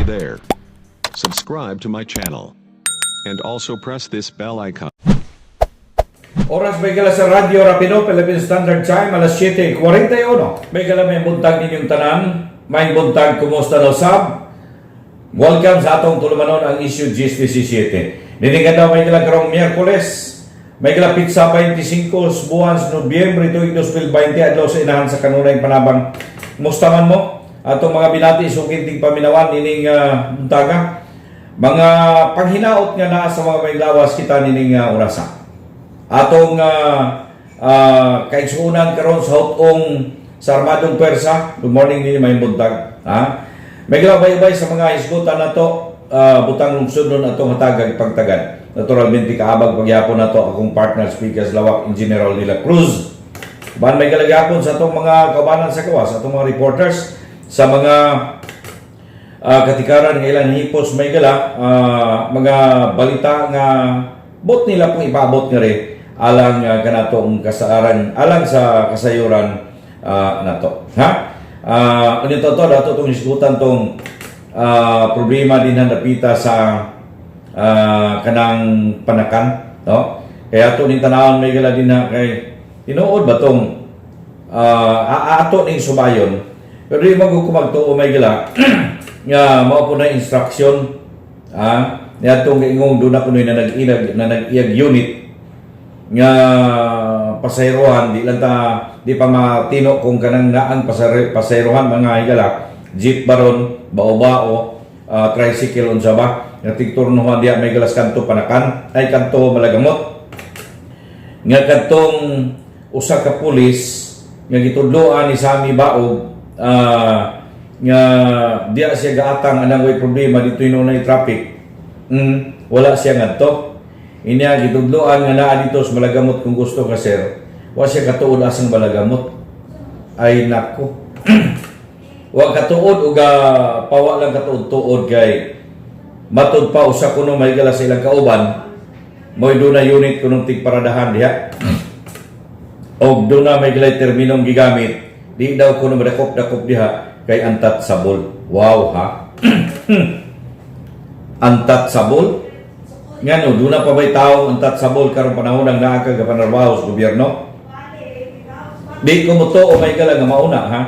Hey there. Subscribe to my channel. And also press this bell icon. Oras, may gala, sa Radyo Rapido, Philippine Standard Time, alas 7:41. May gala, may buntag ninyong tanan. May buntag, kumusta na sab? Welcome sa atong tulumanon, ang issue GSPC 7. Niningan daw, may gala, karong Miyerkules. May gala, petsa 25 buwan sa Nobyembre tuig 2020, adlaw sa Inahan sa kanunay panabang. Kumusta man mo? Atong mga binati, sukinting paminawan nining buntaga. Mga panghinaot nga naa sa mga may lawas kita nining orasa. Atong kaigsuonan karon sa hutong sa Armadong Pwersa. Good morning ninyo, may buntag. Ha? May gilabay-ubay sa mga hisgutan nato, butang lungsod nun atong hatagag pagtagad. Naturalmente kaabag pagyapon nato akong partner speakers, lawak Engineer de la Cruz. Ban may galagyapon sa atong mga kaubanan sa kawas, atong mga reporters, sa mga katikaran nga ilang hipos, may gala, mga balita nga bot nila pong ipaabot nga rin alang kanatong kasaaran, alang sa kasayuran nato, ha. Ano to to dato tong hisgutan tong problema din dapita sa kanang Panacan, no? Kaya ato ning tanawon, may gala, din na kay tinuod ba tong ato ning subayon, pero di mo ko magtuo, may gala, nga mao po na instruction niadtong giingong doon na kunoy na nag-ilag na nag-iyag unit nga pasayrohan. Di lang ta, di pa matino kung kanang naang pasayrohan, mga higala, jeep baron, bao-bao, tricycle, unsa ba nga tigturnohan diya, may galas, kanto Panacan, ay kanto Malagamot, nga kadtong usa ka pulis nga gitudloan ni Sami Baog nga diya siya gaatang anang way problema dito inunay traffic, wala siya ngadto. Inya gitudloan nga naa dito sa Malagamot kung gusto ka, sir. Wa siya katuod asang Malagamot. Ay nako, wa katuod og pawa lang katuod-tuod kay matud pa usa kuno, may gala, sa ilang kauban mo'y doon na unit kunong tigparadahan diha og doon na may galay terminong gigamit, di daw kuno madakop-dakop diha kay untouchable. Wow ha, untouchable. Ngano, doon na pa ba'y taong untouchable karong panahon ang naa ka gapanarbaho sa gobyerno? Di ko mo to o may gala nga mauna ha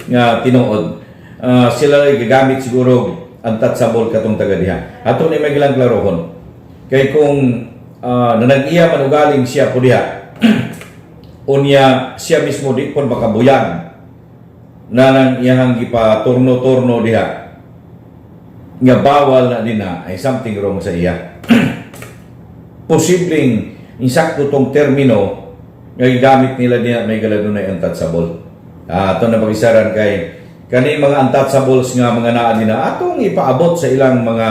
nga tinuod. Sila ay gagamit siguro untouchable katong taga diha. Ato ni may galang klarohon. Kay kung nanag-iya man ugaling siya po diha, unya siya mismo di pon makabuyag na nang iyahang gipaturno-turno diha nga bawal na din na, ay something wrong sa iya. Posibleng insakto tong termino nga gigamit nila diha, may gala, dunay untouchable. Ato na pag-isaran kay kani mga untouchables nga mga naa din na atong ipaabot sa ilang mga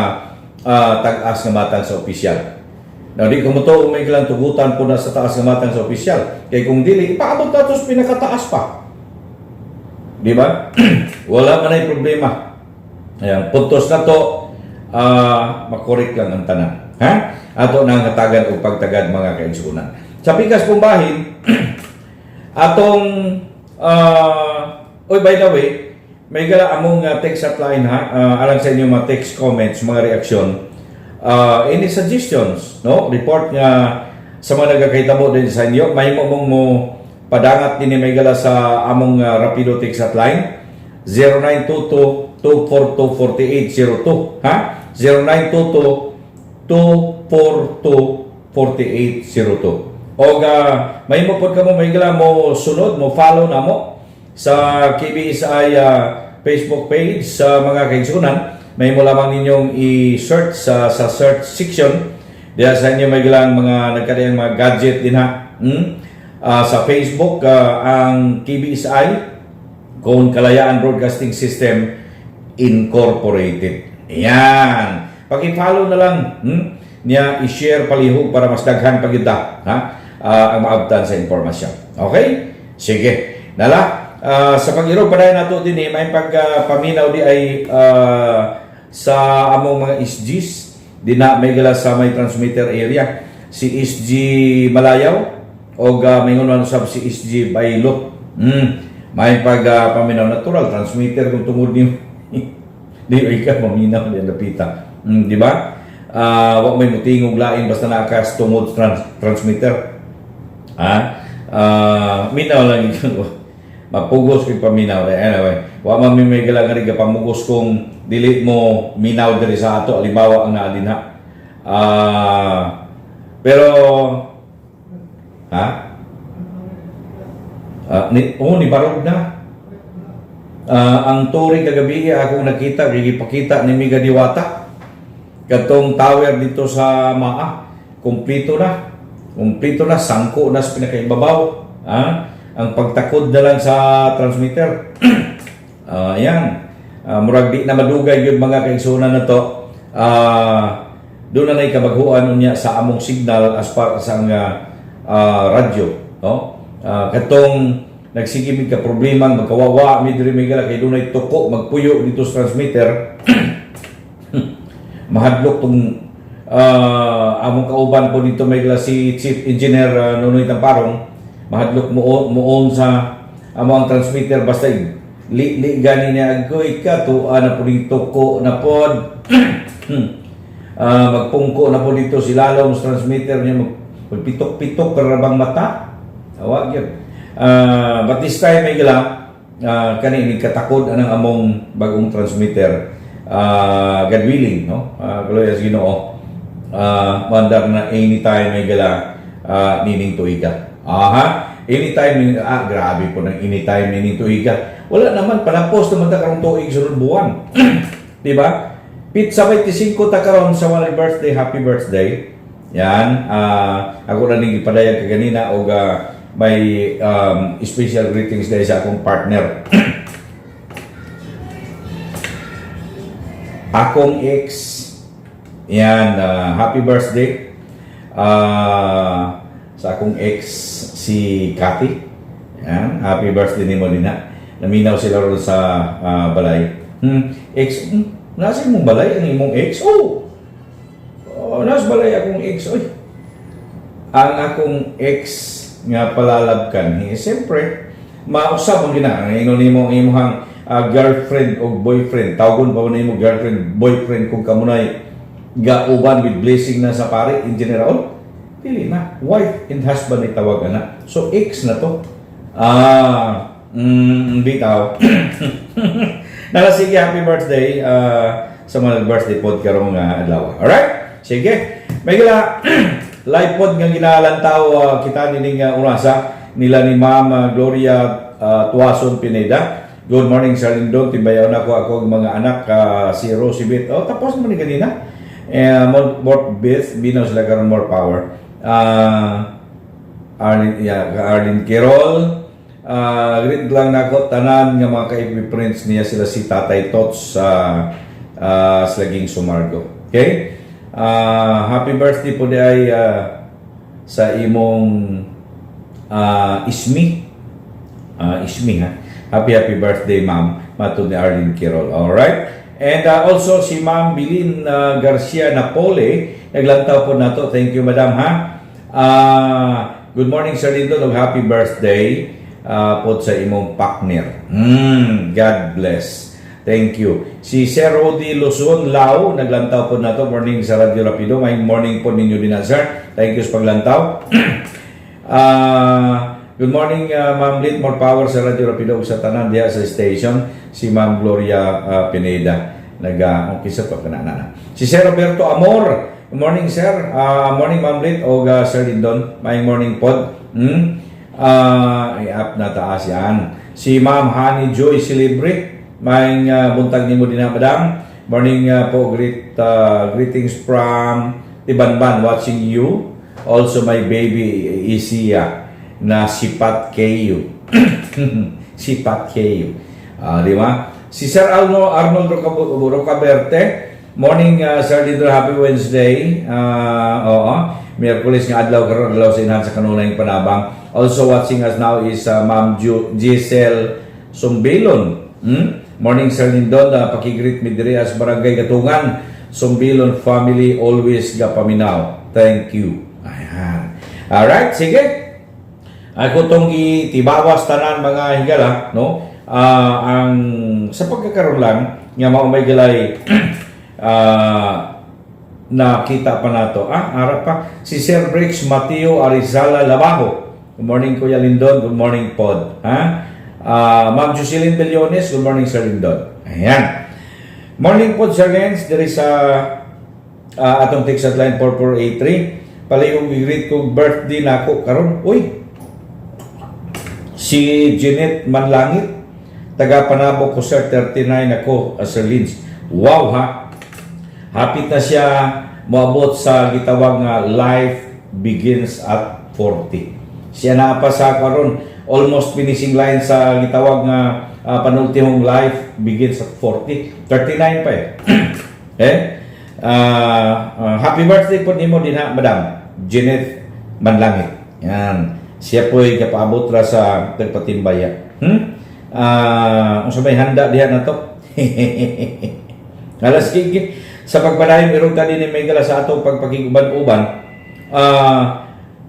tag-as nga matang sa opisyal. Now, di ko mo to may ilang tugutan po na sa taas nga matang sa opisyal. Kay kung dili, ipaabot nato sa pinakataas pa. Di ba? Wala man ay problema. Ayan, puntos na to, makorek lang ang tanan. Ha? Ato nang hatagan og pagtagad, mga kaigsuonan. Sa pikas pong bahin, atong oy, by the way, may gala among text hotline ha, alang sa inyo mga text comments, mga reaksyon, any suggestions, no? Report nga sa mga nagakahitabo din sa inyo, mahimo mong mo padangat din may gala sa among Rapido text hotline 0922 242 4802, ha? 0922 242 4802. O mahimo pod kamo, may gala, mo sunod, mo follow namo sa KBSI Facebook page sa mga kaigsunan. Mahimo lamang ninyong i-search sa search section diya sa inyo, may galang mga nagkadayang mga gadget din ha. Sa Facebook, ang KBSI Kung Kalayaan Broadcasting System Incorporated. Yan. Paki-follow na lang niya, i-share palihog para mas daghan pa gyud ta, ha? Ang maabtan sa impormasyon. Okay? Sige. Nala, sa pag-irog pa nato din eh, may pag paminaw di ay sa among mga SGs di na, may gala, sa may transmitter area si SG Malayaw o may man usab si SG Baylo. May pag paminaw natural transmitter kung tungod ni Di ka maminaw diyan dapita. Di ba? Wa may mutingog lain basta naa ka sa tungod transmitter. Ha? Minaw lang yun. Mapugos kay paminaw. Anyway, wa man mi may nga rin pamugos kung dili mo minaw diri sa ato, halimbawa ang naa dinha. Pero ha? Ni, oh, ni barog na. Ang turi kagabi akong nakita, gipakita ni Miga Diwata. Katong tower dito sa Maa, kumpleto na. Kumpleto na, sangko na sa pinakaibabaw. Ah, ang pagtakod na lang sa transmitter. Ayan. Murag di na madugay yun, mga kaigsunan na to. Doon na na'y kabaghuan unya sa among signal as far as ang radyo, no? Katong nagsige mig ka problema, magkawawa mi diri, may kay dunay tuko magpuyo dito sa transmitter. Mahadlok tong among kauban po dito, may si Chief Engineer Nunoy Tamparong, mahadlok mo muon sa amo ang transmitter, basta li li gani niya, agoy ka tuwa na po dito tuko na pod. Magpungko na po dito si lalom sa transmitter niya, magpitok-pitok karabang mata. Awag yun. But this time may gila kani ni katakod anang among bagong transmitter. God willing, no? Kaluoy sa Ginoo. Mandar na anytime may gala nining tuiga. Aha, anytime, grabe po ng anytime nining tuiga. Wala naman panapos naman ta karong tuig sunod buwan. Di ba? Pizza 25 ta karon sa walay birthday, happy birthday. Yan, ako na ning gipadayag kaganina og may special greetings dahil sa akong partner. Akong ex, yan, happy birthday. Sa akong ex, si Cathy. Yan, happy birthday nimo dinha. Naminaw sila ron sa balay. Ex, nasa imong balay ang imong ex? Oh, nasa balay akong ex. Oy. Ang akong ex nga palalabkan, eh, siyempre, mausab ang gina. Ingon nimo ang imong girlfriend o boyfriend. Tawgon pa ba nimo girlfriend, boyfriend kung kamunay gauban with blessing na sa pare in general? Dili na. Wife and husband ay tawag ana. So, ex na to. Bitaw. Nala, sige, happy birthday sa mga birthday pod karong adlaw. Alright? Sige. May gila live pod nga ginalantaw kita nining orasa nila ni Ma'am Gloria Tuason Pineda. Good morning, Sir Lindon. Timbayaw na ko ako ang mga anak, si Rosie Beth. Oh, tapos mo ni ganina. Eh, more Beth, binaw sila karon, more power. Arlene, yeah, Arlene Quirol. Greet lang nako tanan nga mga ka-FB friends niya sila si Tatay Tots sa Slaging Sumargo. Okay? Happy birthday po di ay sa imong Ismi. Ismi ha. Happy happy birthday, ma'am. Matod ni Arlene Quirol. Alright? And also si Ma'am Bilin Garcia Napole, naglantaw po nato. Thank you, madam, ha. Good morning, Sir Lindon, ug happy birthday po sa imong partner. God bless. Thank you. Si Sir Rodi Luzon Lau, naglantaw po nato. Morning sa Radyo Rapido. May morning po ninyo din, sir. Thank you sa paglantaw. Good morning, Ma'am Lit. More power sa Radyo Rapido ug sa tanan diha sa station. Si Ma'am Gloria Pineda. Okay sa to kana na. Si Sir Roberto Amor. Good morning, sir. Morning, Ma'am Lit o Sir Lindon. May morning pod. Ay up na taas yan. Si Ma'am Honey Joy Celebre. May buntag nimo din na, madam. Morning po, greetings from Tibanban, watching you. Also my baby Isia na sipat KU. Sipat KU. Di ba? Si Sir Arnold Rocaberte. Morning, Sir Lindon, happy Wednesday. Oo. Miyerkules nga adlaw karon, adlaw sa inahan sa kanunayng panabang. Also watching us now is Ma'am Giselle Sumbilon. Morning, Sir Lindon, paki-greet mi diri as Barangay Gatungan. Sumbilon family always gapaminaw. Thank you. Ayan. Alright, sige. Ako tong itibawas tanan, mga higala, no? Ang sa pagkakaroon lang, Nga mao may gilay nakita pa nato. Ah, ara pa. Si Sir Briggs Mateo Arizala Labajo. Good morning, Kuya Lindon. Good morning, Pod. Ha? Ma'am Jocelyn Bellones. Good morning, Sir Lindon. Ayan. Morning po, Sir Lens. There is a atong text line 4483. Palihog i-greet ko, birthday nako karon. Uy. Si Jeanette Manlangit. Taga Panabo ko, sir, 39 ako, Sir Lins. Wow ha. Hapit na siya moabot sa gitawag nga life begins at 40. Siya na pa sa karon, almost finishing line sa gitawag nga panultihong life begins at 40. 39 pa eh. Eh? Happy birthday po nimo dinha, Madam Jeanette Manlangit. Yan. Siya po'y kapaabot ra sa tagpatimbaya. Unsa may handa diha na to? Alas gigi sa pagpadayon irong tani ni Megala sa atong pagpakiguban-uban,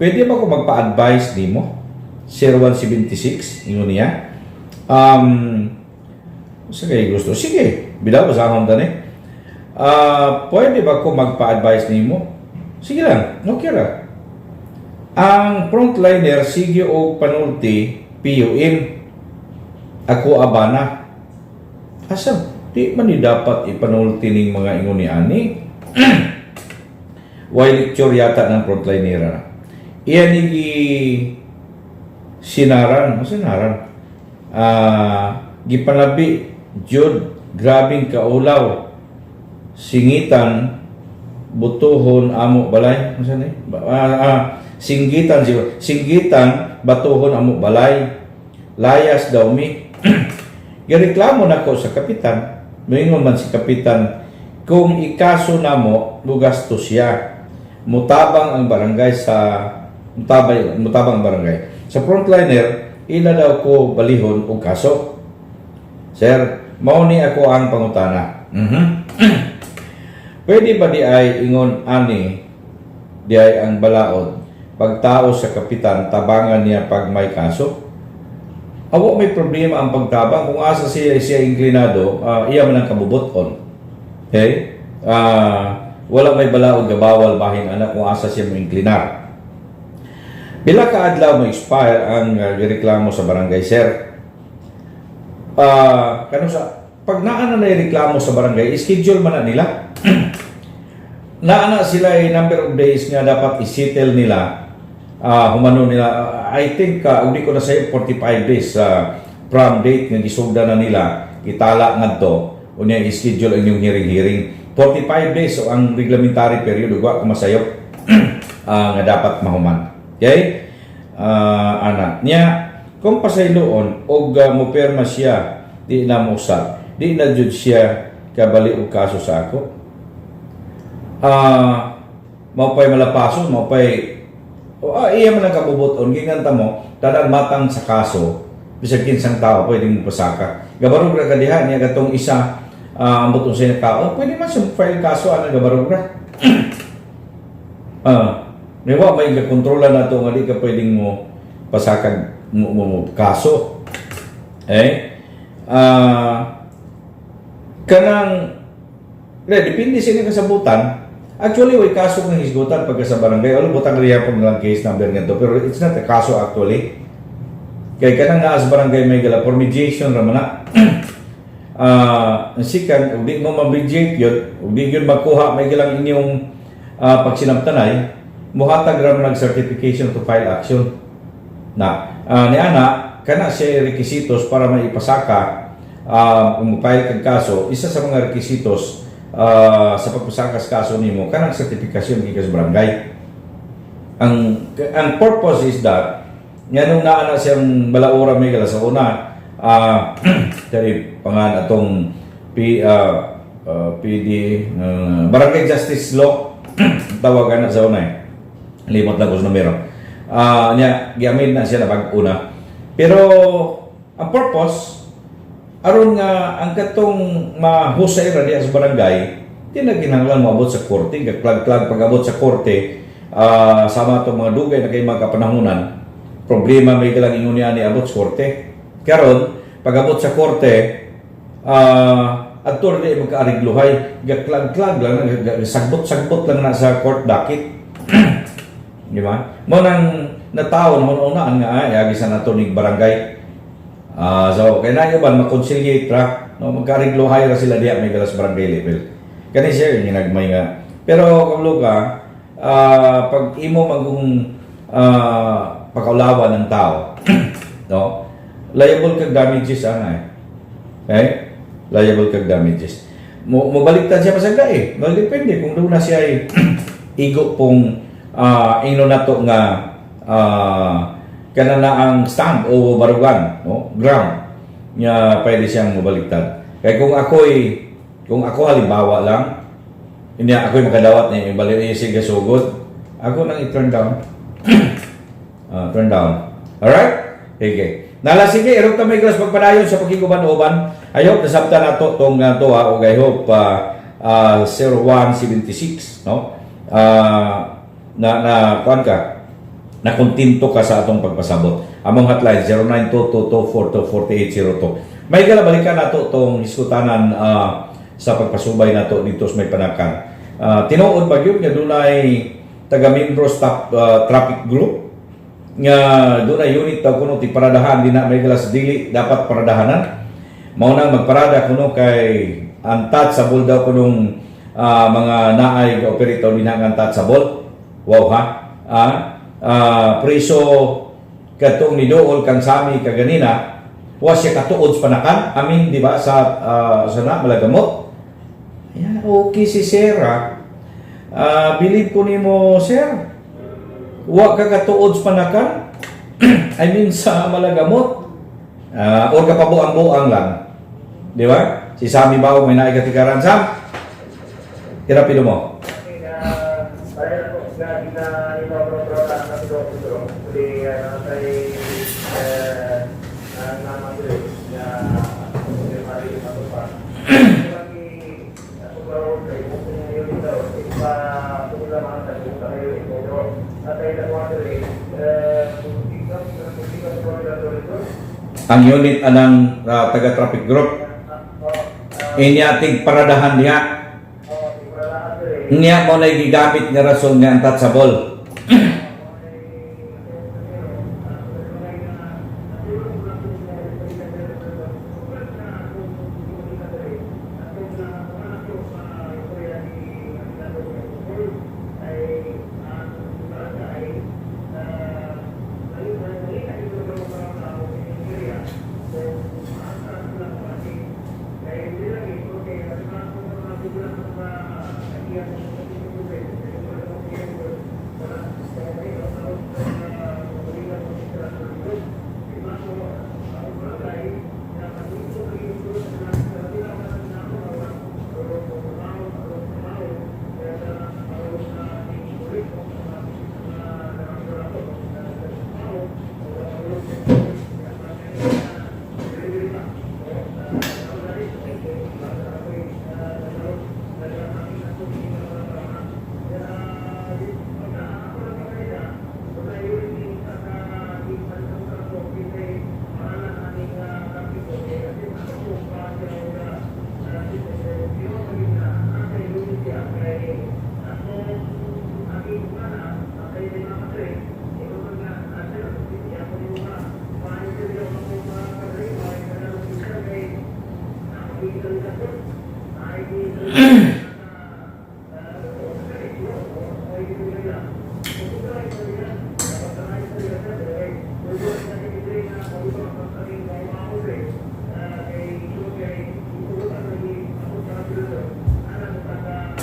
pwede ba ko magpa-advise nimo? Sir 176, ingon niya. Sige, gusto. Sige, bilaw basahon tani. Pwede ba ko magpa-advise nimo? Sige lang, okay ra. Ang frontliner sige og panulti PUM ako abana. Asa di man ni dapat ipanulti ning mga ingon ni ani? Why lecture yata ng frontliner na. Iyan ni gi sinaran, o sinaran. Gipanabi jud, grabing kaulaw. Singitan butuhon amo balay. Unsa ni? Singgitan siguro. Singgitan batuhon amo balay. Layas daw mi. Gireklamo nako sa kapitan. Moingon man si kapitan, kung ikaso namo, mugasto siya. Mutabang ang barangay sa mutabay, mutabang ang barangay. Sa frontliner, ila daw ko balihon og kaso. Sir, mao ni ako ang pangutana. Pwede ba di ay ingon ani di ay ang balaod pagtao sa kapitan, tabangan niya pag may kaso? Awa may problema ang pagtabang kung asa siya siya inklinado, iya man ang kabubuton. Okay? Wala may balaod gabawal bahin anak kung asa siya mo inklinar. Pila ka adlaw mo expire ang gireklamo sa barangay, sir? Kano sa pag naa na na reklamo sa barangay, schedule man na nila. Naa na sila ay number of days nga dapat i-settle nila, humano nila. I think hindi ko na sa'yo, 45 days sa from date nga gisugda na nila itala ngadto unya i-schedule ang inyong hearing-hearing, 45 days. So ang reglamentary period, ug wa ko masayop nga dapat mahuman. Okay, ana niya kung pasayloon og mopirma siya, di na mo usab, di na jud siya kabali og kaso sa ako. Mao pay malapaso, mao pay o, iya man ang kabubuton. Ginganta mo tanan matang sa kaso, bisag kinsang tao pwedeng mopasaka. Gabarog ra ka diha niya katong isa, ambot unsay tao, pwede man siya file kaso ana, gabarog ra. May wa may kontrola na to nga di ka pwedeng mo pasakag mo kaso. Eh kanang Le, depende sa inyong kasabutan. Actually, way kaso ng hisgutan pagka sa barangay. Wala butang riya pag lang case number ngadto. Pero it's not a kaso actually. Kay kanang naa sa barangay may gala for mediation ra man na. Sikan ug di mo ma-mediate yun, ug di yun makuha may gilang inyong pagsinabtanay, muhatag ra man nag certification to file action. Na ni ana kana siya requisitos para maipasaka, kung mo-file kag kaso, isa sa mga requisitos sa pagpasaka sa kaso nimo kanang sertifikasyon gikan sa barangay. Ang purpose is that nganong naa na siyang balaura may gala sa una, diri pangan atong P PD, Barangay Justice Law tawagan na sa una eh. Limot lang ko sa numero. Niya giamend na siya na bag una. Pero ang purpose aron nga ang katong mahusay ra diha sa barangay, di na kinahanglan moabot sa korte, gaklag-klag pag-abot sa korte, sama itong mga dugay na kay mga kapanahonan, problema may galang ingon niya ni abot sa korte. Karon, pag abot sa korte, Adto ra di magkaarigluhay, gaklag-klag lang, sagbot-sagbot lang na sa court docket. Di ba? Mao nang nataon mo unaan nga ay agi sa nato ning barangay. So kay na uban ma-conciliate ra, no, magkaarigluhay ra sila diha may galas barangay level. Kani siya yung ginagmay nga. Pero kabalo ka, pag imo magong pakaulawan ng tao, no? Liable kag damages ana eh. Okay? Liable kag damages. Mo mobaliktad siya pasagda eh. Magdepende kung doon na siya ay igo pong ingno nato nga kana na ang stand o barugan, no? Ground nga pwede siyang mobaliktad. Kay kung ako halimbawa lang, hindi ako'y makadawat ni ibalik siya gasugod, ako nang i-turn down. Turn down. Alright? Okay. Nala sige, irog ta may glass pagpadayon sa pakiguban-uban. I hope nasabtan nato tong to ha, ug I hope 0176, no? Na na kuan ka na kontento ka sa atong pagpasabot. Among hotline 092224248802. May gala balikan nato tong hiskutanan sa pagpasubay nato dito sa may Panacan. Tinuod pa gyud nga dunay taga membro stop traffic group nga dunay unit daw kuno ti paradahan dinha may galas dili dapat paradahanan. Mao nang magparada kuno kay untouchable daw kunong mga naay ga operator dinha nga untouchable. Wow ha. Preso katong niduol kang Sami kaganina wa siya katuod sa Panacan. I mean, di ba, sa na Malagamot. Yeah, okay si sir ah. Believe ko nimo, sir. Wa ka katuod sa Panacan. I mean sa Malagamot. Or kapabuang-buang lang. Di ba? Si Sammy Bao may naikatikaran. Sam, tirapido mo. Kaya po, na ina na si Dr. Uli, kay na na mari matupa. Lagi ako ba kay kung yun daw, ipa pula mga tagbuka kayo pero at ay nakuha eh tika ko ito. Ang unit anang taga-traffic group. Inya tig paradahan diha. Niya mo na gigamit nga rason nga untouchable.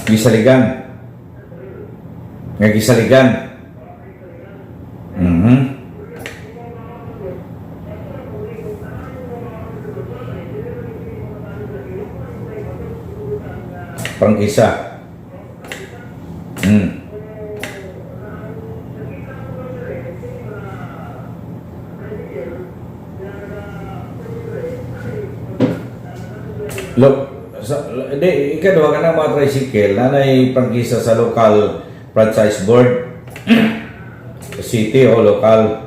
Gisaligan. Nga gisaligan. Prangkisa. Look, sa, di, ikaduha ka na mga tricycle na nay prangkisa sa local franchise board, city o local.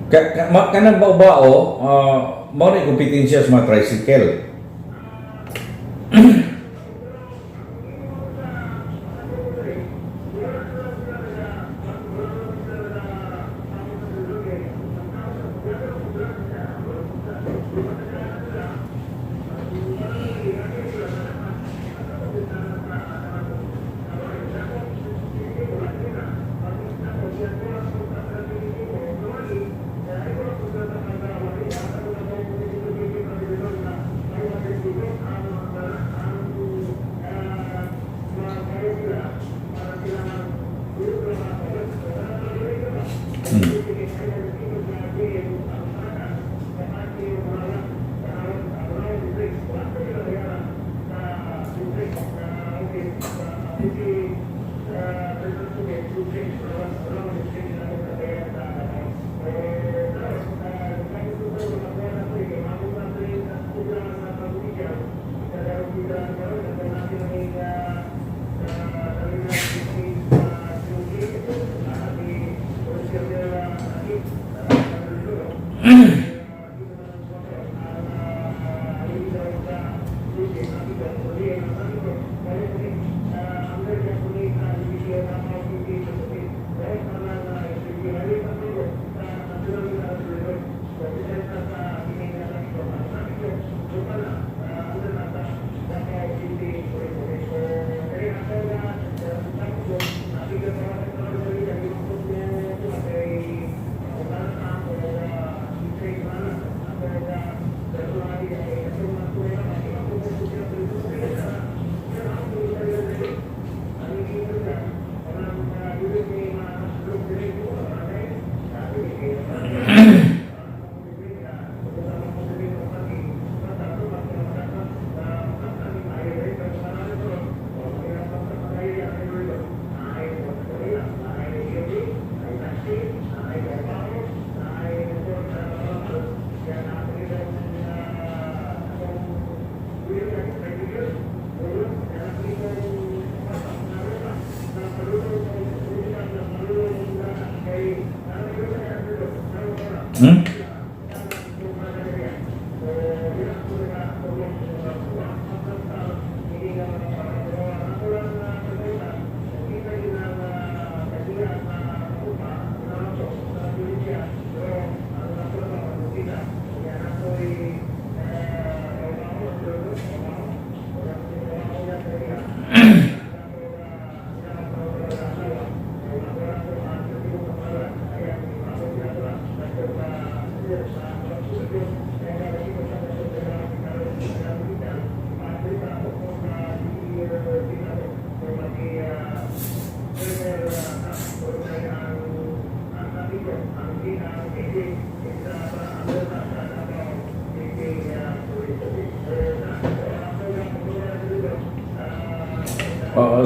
Kanang bao-bao, mao na kompetensya sa mga tricycle.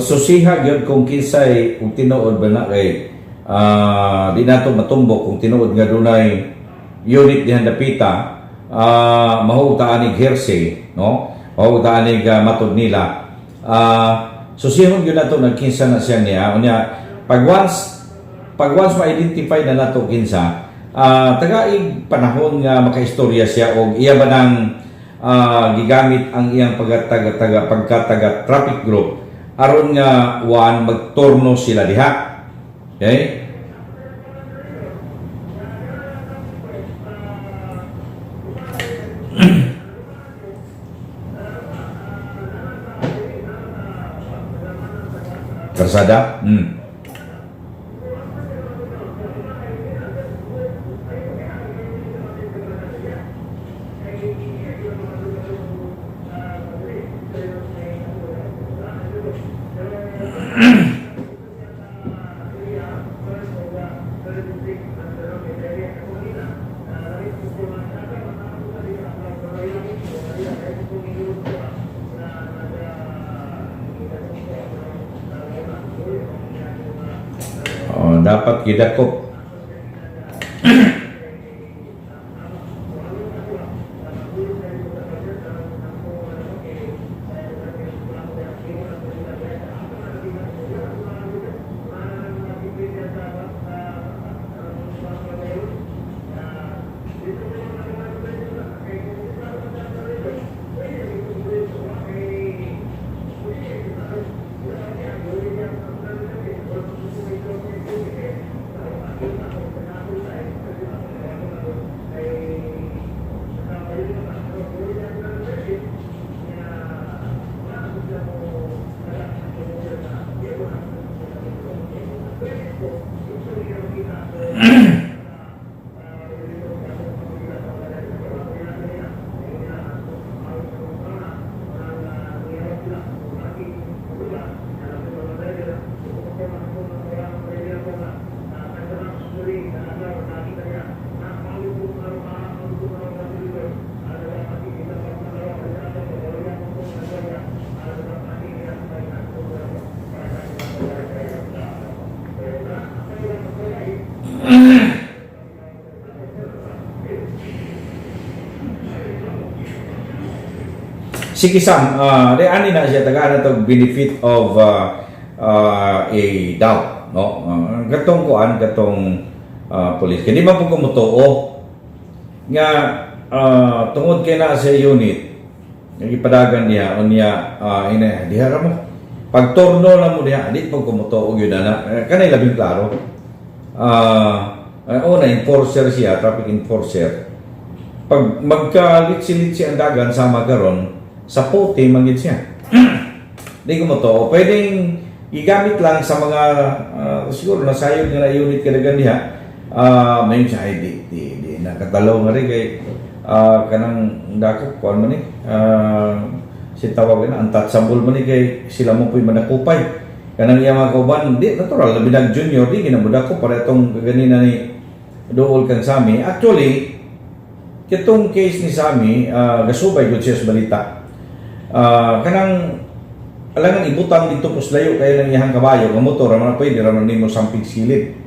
Susiha gyud kung kinsay, kung tinuod ba na kay di nato matumbok kung tinuod nga dunay unit dihan dapita, mahuta anig hearsay, no, mahuta anig matod nila. Susihon gyud nato nagkinsa na siya niya. Unya pag once ma-identify na nato kinsa, tagaig panahon nga makaistorya siya og iya ba nang gigamit ang iyang pagkataga pagkataga traffic group aron nga one magturno sila diha. Okay? Karsada? Oh, dapat gidakop. Sige Sam, di ani na siya tagaan na to benefit of a doubt, no? Katong kuan, katong police. Kaya di man po ko motuo nga tungod kay na sa unit nagipadagan niya unya ina diha ra mo pag turno lang mo diha, di po ko motuo gyud ana. Eh, kanay labing klaro, una, enforcer siya, traffic enforcer. Pag magka-litsi-litsi ang dagan sama karon sa puti man gid siya, di ko mo to pwedeng gigamit lang sa mga siguro nasayod nga na unit kadagan diha. Mayon siya ay di nakatalaw nga rin kay kanang dakop kuan man ni si tawag na untouchable man ni kay sila mo po'y manakupay kanang iya mga kauban. Di natural, labi nag junior, di ginamudakop para itong ganina ni duol kang Sami. Actually, kitong case ni Sami, gasubay gud siya sa balita. Kanang alangan ibutang dito puslayo kay nang iyang kabayo nga motor ra man, pwede ra man nimo samping silid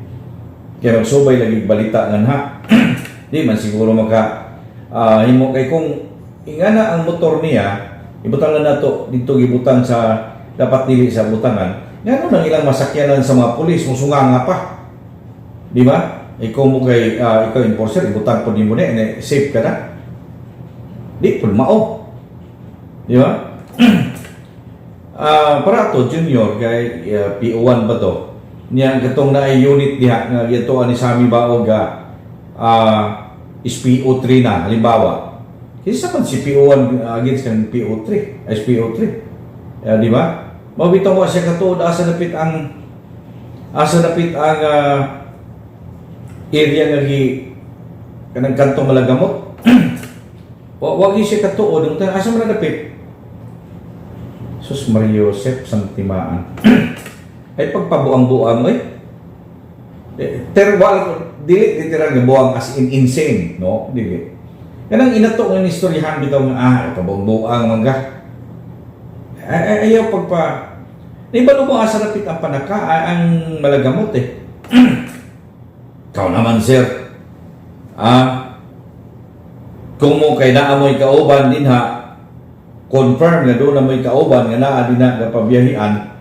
kaya magsubay lagi balita ngan ha. Di man siguro maka himo kay kung ingana ang motor niya, ibutang lang nato dito, gibutang sa dapat dili sa butangan, ngano nang ilang masakyanan sa mga pulis musunga nga pa, di ba? Ikaw mo kay ikaw enforcer, ibutang po nimo ni safe ka na, di pud mao, di ba? Para to junior kay PO1 ba to niya, katong naay unit diha nga gituan ni Sami Baog is PO3 na halimbawa. Kinsa man si PO1 against kang PO3, SPO3? Di ba? Mao bitaw wa siya katuod asa dapit ang area nga gi kanang kantong Malagamot. Wa gyud siya katuod ang asa man na dapit. Sus Maria Joseph Santimaan. Ay pagpabuang-buang oy. Eh, pero wala dili literal nga buang as in insane, no? Dili. Kanang inato nga istoryahan bitaw nga pabuang-buang man ka. Ay, ay, ayaw pagpa. Ibalo mo asa dapit ang panaka, ang Malagamot eh. Ikaw naman, sir. Kung mo kay naa mo'y kauban dinha, confirm nga doon na mo'y kauban nga naa dinha nga pabiyahian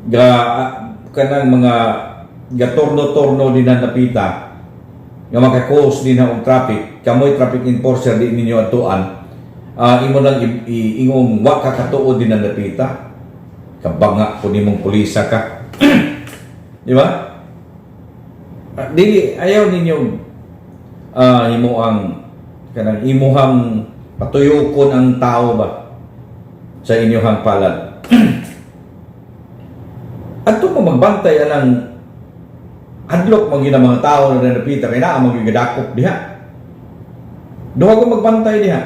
ga kanang mga gatorno-torno din na napita nga maka-cause din na og traffic, kamoy traffic enforcer, di ninyo atuan, imo lang ingong wa ka katuod din na napita, kabanga po nimong pulisa ka, di ba? Dili ayaw ninyo imo ang kanang imuhang patuyokon ang tao ba sa inyuhang palad. Adto mo magbantay anang hadlok man gyud ang mga tao na napita kay naa man gyud gadakop diha. Duha ko magbantay diha.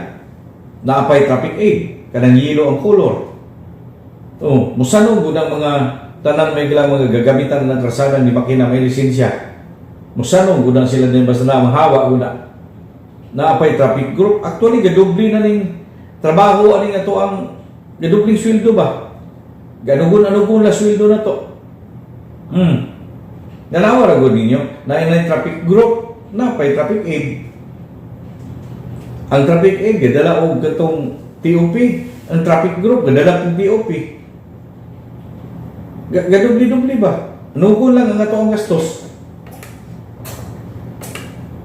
Naapay traffic aid, kanang yelo ang color. Oh, musanong gud ang mga tanang may gilang mga gagamitan ng krasada ni makina may lisensya. Musanong gud ang sila din basta na mahawa gud na. Naapay traffic group. Actually, gadubli na ning trabaho ani nga to, ang gadubling sweldo ba? Ganugon-anugon la sweldo na to. Nanawa ra gud ninyo na inay traffic group, napay traffic aid. Ang traffic aid gadala og katong TOP, ang traffic group gadala og TOP. Gadubli-dubli ba? Nugon lang ang ato ang gastos.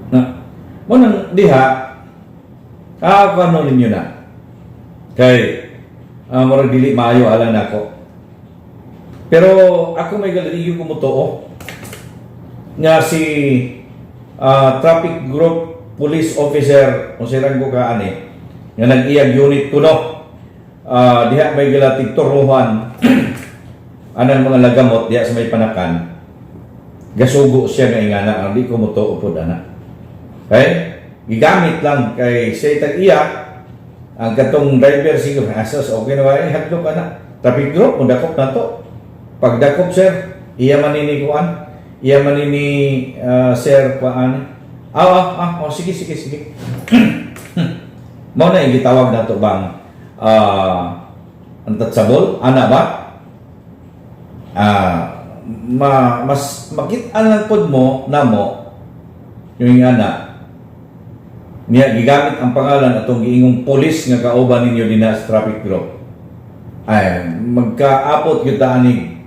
Na, mo nang diha, kano ninyo na. Kay, murag dili maayo alang nako. Pero ako may galeriyo ko mo nga si traffic group police officer kung sirang ko ka ani nga nag-iyag unit kuno diha may gilatig turnuhan anang mga lagamot diha sa may panakan, gasugo siya nga ingana ang di ko mo upod ana. Okay, gigamit lang kay siya tag iya ang katong driver siguro asas okay na ba eh hadlok ana, traffic group mo dakop na to. Pagdakop, sir, iya man ni kuan, iya man ni sir kuan. Oh, sige sige sige. Mao na yung gitawag nato bang untouchable ana ba? Ma mas makit-an lang pod mo namo. Yung ana niya gigamit ang pangalan atong giingong pulis nga kauban ninyo dinha sa traffic group. Ay, magkaapot gyud ta ani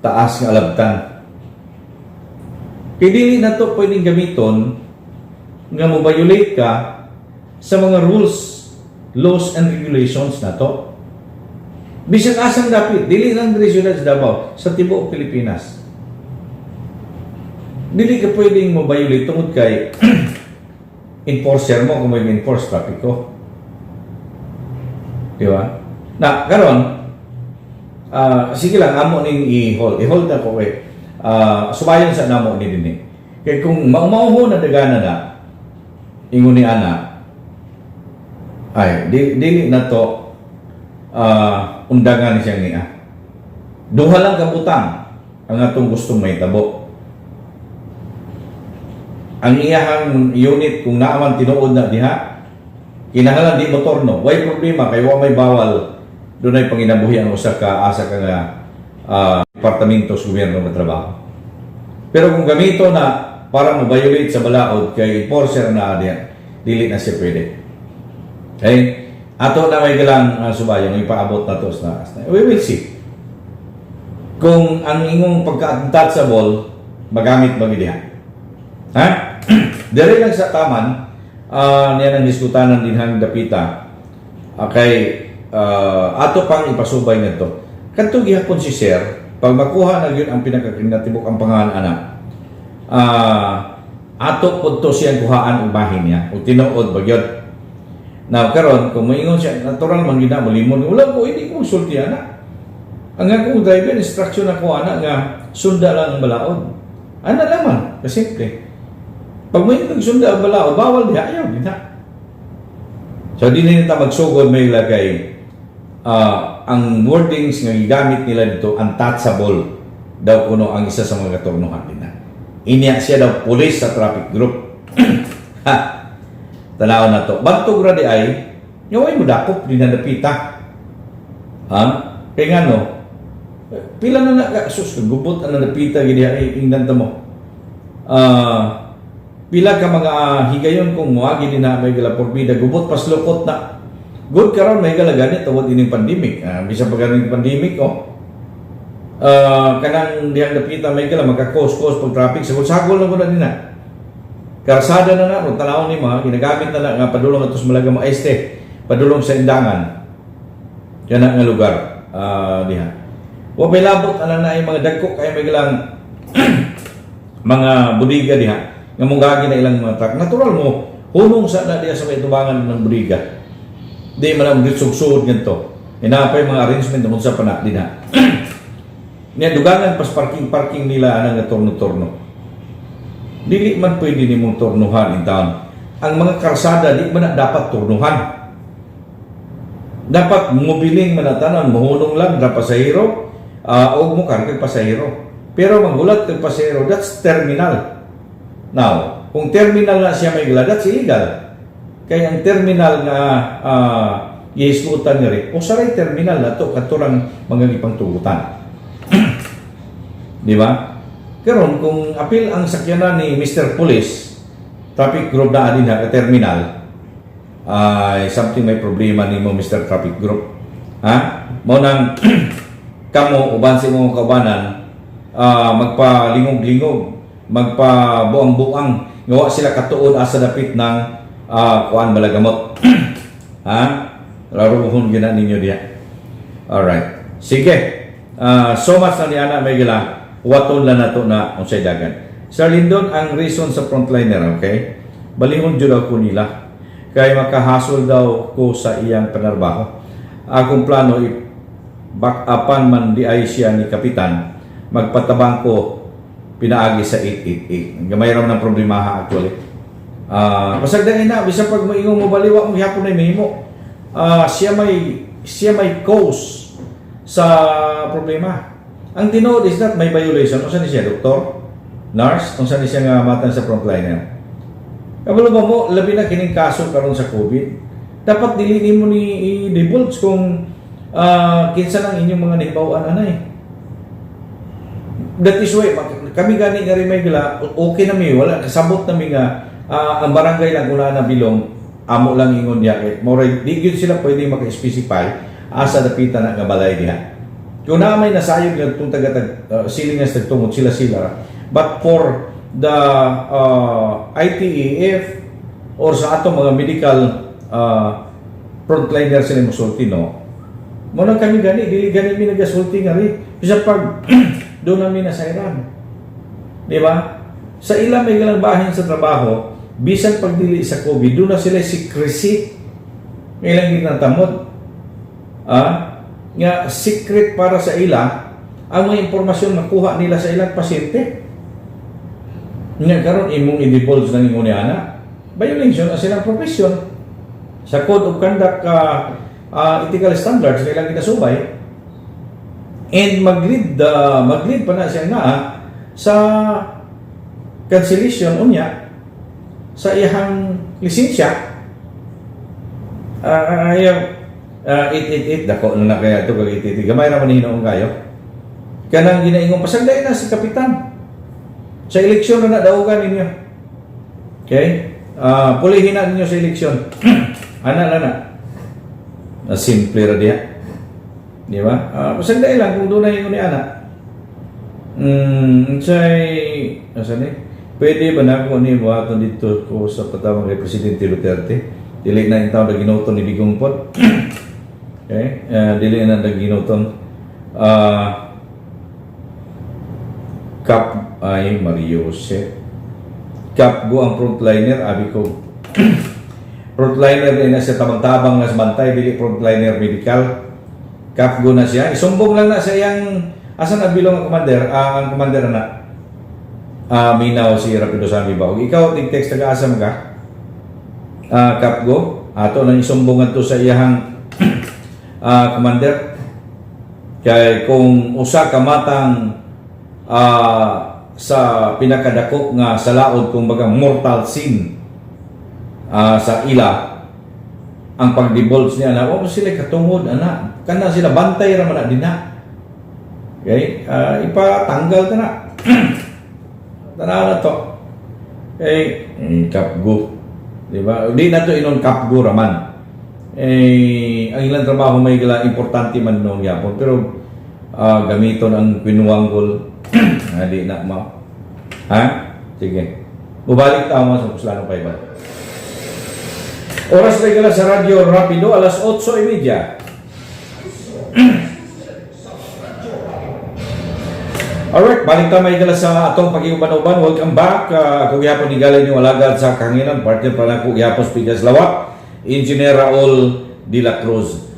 taas nga alabtan. Kay dili na to pwedeng gamiton nga mo violate ka sa mga rules, laws and regulations nato. Bisan asang dapit, dili lang diri siyudad sa Davao, sa tibuok Pilipinas. Dili ka pwedeng mo violate tungod kay enforcer mo kung may enforce trapiko. Di ba? Na, karon sige lang, amo ning i-hold. I-hold na ko kay subayon sa namo ni dinhi. Kay kung maumauho na dagana na, ingon ni ana, ay, dili na to undangan siyang niya. Duha lang ka butang ang atong gustong mahitabo. Ang iyahang unit, kung naaman tinuod na diha, kinahanglan di mo torno. Way problema kay wa may bawal, dunay panginabuhi ang usa ka asa ka nga departamento sa gobyerno nga trabaho. Pero kung gamito na para mo violate sa balaod kay enforcer na diha, dili na siya pwede. Okay? Ato na may galang subayong ipaabot na to sa We will see. Kung ang ingong pagka-untouchable magamit ba diha. Ha? Diri lang sa taman niya nang diskutanan dinhang dapita kay ato pang ipasubay ngadto. Kadto gihapon si sir, pag makuha na gyud ang pinakakinatibuk ang pangalan ana. Ato pud to siyang kuhaan og bahin niya ug tinuod ba gyud. Now karon kung moingon siya, natural man gyud na molimon, wala ko, hindi ko sulti ana. Ang akong driver instruction ako ana nga sunda lang ang balaod. Ana naman, kasimple. Pag may sunda ang balaod, bawal diha, ayaw din ha. So di na ta magsugod may lagay ang wordings nga gigamit nila dito, untouchable daw kuno ang isa sa mga katurnuhan din na. Inya siya daw pulis sa traffic group. Ha. Tanaw na to. Bantog ra di ay, nga way mo dakop di na napita. Ha? Kay ngano, pila na na, sus, gubot ang napita gid ay ingnan ta mo. Pila ka mga higayon kung moagi din na may gala porbida, gubot paslukot na. Good karon may gala ganit tungod ining pandemic. Bisan pa ganing pandemic, oh. Kanang dihang dapita may gala magka-cause-cause pag traffic sagol-sagol na ko na din na. Karsada na na, kung tanawon ni mga ginagamit na na nga padulong ato sa Malaga Maeste, padulong sa Indangan. Kana nga lugar diha. Wa may labot anang naay mga dagko kay may galang mga budiga diha nga mungagi na ilang mga truck. Natural mo hunong sa na diha sa may tubangan ng budiga. Di man ang sugsud ngadto. Inapay mga arrangement kung sa pana dinha. Niya dugangan pas parking parking nila anang nga turno-turno. Dili man pwede nimong turnuhan in town. Ang mga karsada di man na dapat turnuhan. Dapat mobiling man na tanan, mohunong lang ra pasahero, og mo karga pasahero. Pero manghulat kag pasahero, that's terminal. Now, kung terminal na siya may gala, that's illegal. Kaya ang terminal nga gihisgutan nga rin, usaray terminal na to katurang mga gipangtugutan. Di ba? Karon kung apil ang sakyanan ni Mr. Police, traffic group na adin ha, ka terminal, ay something may problema nimo, Mr. Traffic Group. Ha? Mao nang kamo uban sa imong kaubanan magpalingog-lingog, magpabuang-buang nga wa sila katuod asa dapit ng kuan Malagamot. Ha? Laruhon gyud na ninyo diha. Alright. Sige. So much na ni ana may gila. Waton lang nato na unsay dagan. Sir Lindon, ang reason sa frontliner, okay? Balihon jud ako nila. Kay makahasol daw ko sa iyang panarbaho. Akong plano i back upan man di ay siya ni kapitan, magpatabang ko pinaagi sa 888. Gamay ra man ang problema ha actually. Pasagdain na bisan pag moingon mo baliwa mo gihapon na mahimo. Siya may cause sa problema. Ang tinuod is that may violation. Unsa ni siya, doktor? Nurse? Unsa ni siya nga matan sa frontliner? Kabalo ba mo, labi na kining kaso karon sa COVID. Dapat dili nimo ni i-divulge kung kinsa nang inyong mga nahibaw-an anay. That is why Kami gani nga rin may gila, okay na mi, wala kasabot na mi nga ang barangay lang kung naa na bilong amo lang ingon niya kay mo di gyud sila pwede maka-specify asa dapita na nga balay diha. Kung naa may nasayod nga itong taga siling nga sa tungod sila sila. But for the ITEF or sa atong mga medical frontliner sila mosulti, no? Mo na kami gani, dili gani mi nagasulti nga ri. Bisa pag doon namin nasayran. Di ba? Sa ilang may galang bahin sa trabaho, bisan pag dili sa COVID, doon na sila secrecy. Ilang ginatamod. Nga secret para sa ila ang mga impormasyon makuha nila sa ilang pasyente. Nga karon imong i-divulge ng imong ni ana, violation ang silang profession. Sa code of conduct, ethical standards na ilang ginasubay and mag-lead pa na siya naa sa cancellation unya sa iyang lisensya. Ayaw 888 dako na na kaya ito kag 888 gamay ra man hinuon kayo kanang ginaingon pasagday na si kapitan sa eleksyon na nadaugan ninyo. Okay, pulihin na ninyo sa eleksyon ana na na na simple ra diha, di ba? Pasagday lang kung doon na ingon ni ana. Say asa ni pwede ba na ako ni buhaton dito ko sa patawang kay Presidente Duterte? Dili na intaw na ginuton ni Digong pod. Okay, dili na ginuton. Kap ay Mario Jose. Kap go ang frontliner, abi ko. Frontliner din na siya tabang-tabang nga sa bantay, dili frontliner medical. Kap go na siya. Isumbong lang na sa iyang asa na bilong ang commander, ang commander na. Minaw si Rapido Sami ba? Ikaw tig text taga asa man ka? Kapgo, ato nang isumbong adto sa iyahang commander. Kay kung usa ka matang sa pinakadako nga sa laod, kumbaga mortal sin sa ila ang pag-divulge niya na wa mo sila katungod ana kana sila bantay ra man na dinha. Okay, ipatanggal ta na, tanaw na to kay kapgo, di ba? Di na to inon kapgo raman eh ang ilang trabaho may gila importante man nung yapon, pero gamiton ang pinuanggol, di na mo ha. Sige, bubalik ta mo sa Puslano pa iba. Oras na sa Radyo Rapido, alas 8:30. Alright, balik ta may gala sa atong pag-iuban-uban. Welcome back. Ako gyapon ni galing yung alagad sa kahanginan. Partner pa na ko gyapon Pigas Lawak. Engineer Raul de la Cruz.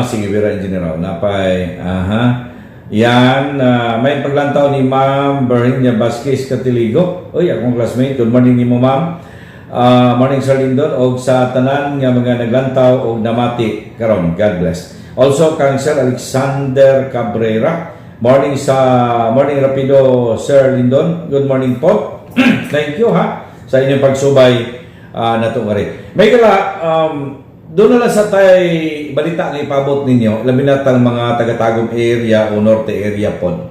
Sige, Vera, Engineer Raul. Napay, aha. Yan, may paglantaw ni Ma'am Berhinia Vasquez Catiligo. Uy, akong classmate. Good morning nimo, Ma'am. Morning, Sir Lindon og sa tanan nga mga naglantaw og namati karon. God bless. Also kang Sir Alexander Cabrera. Morning sa Morning Rapido, Sir Lindon. Good morning po. Thank you ha sa inyong pagsubay nato ngari. May kala doon na lang sa tay balita nga ipabot ninyo, labi na tang mga taga-Tagum area o Norte area pod.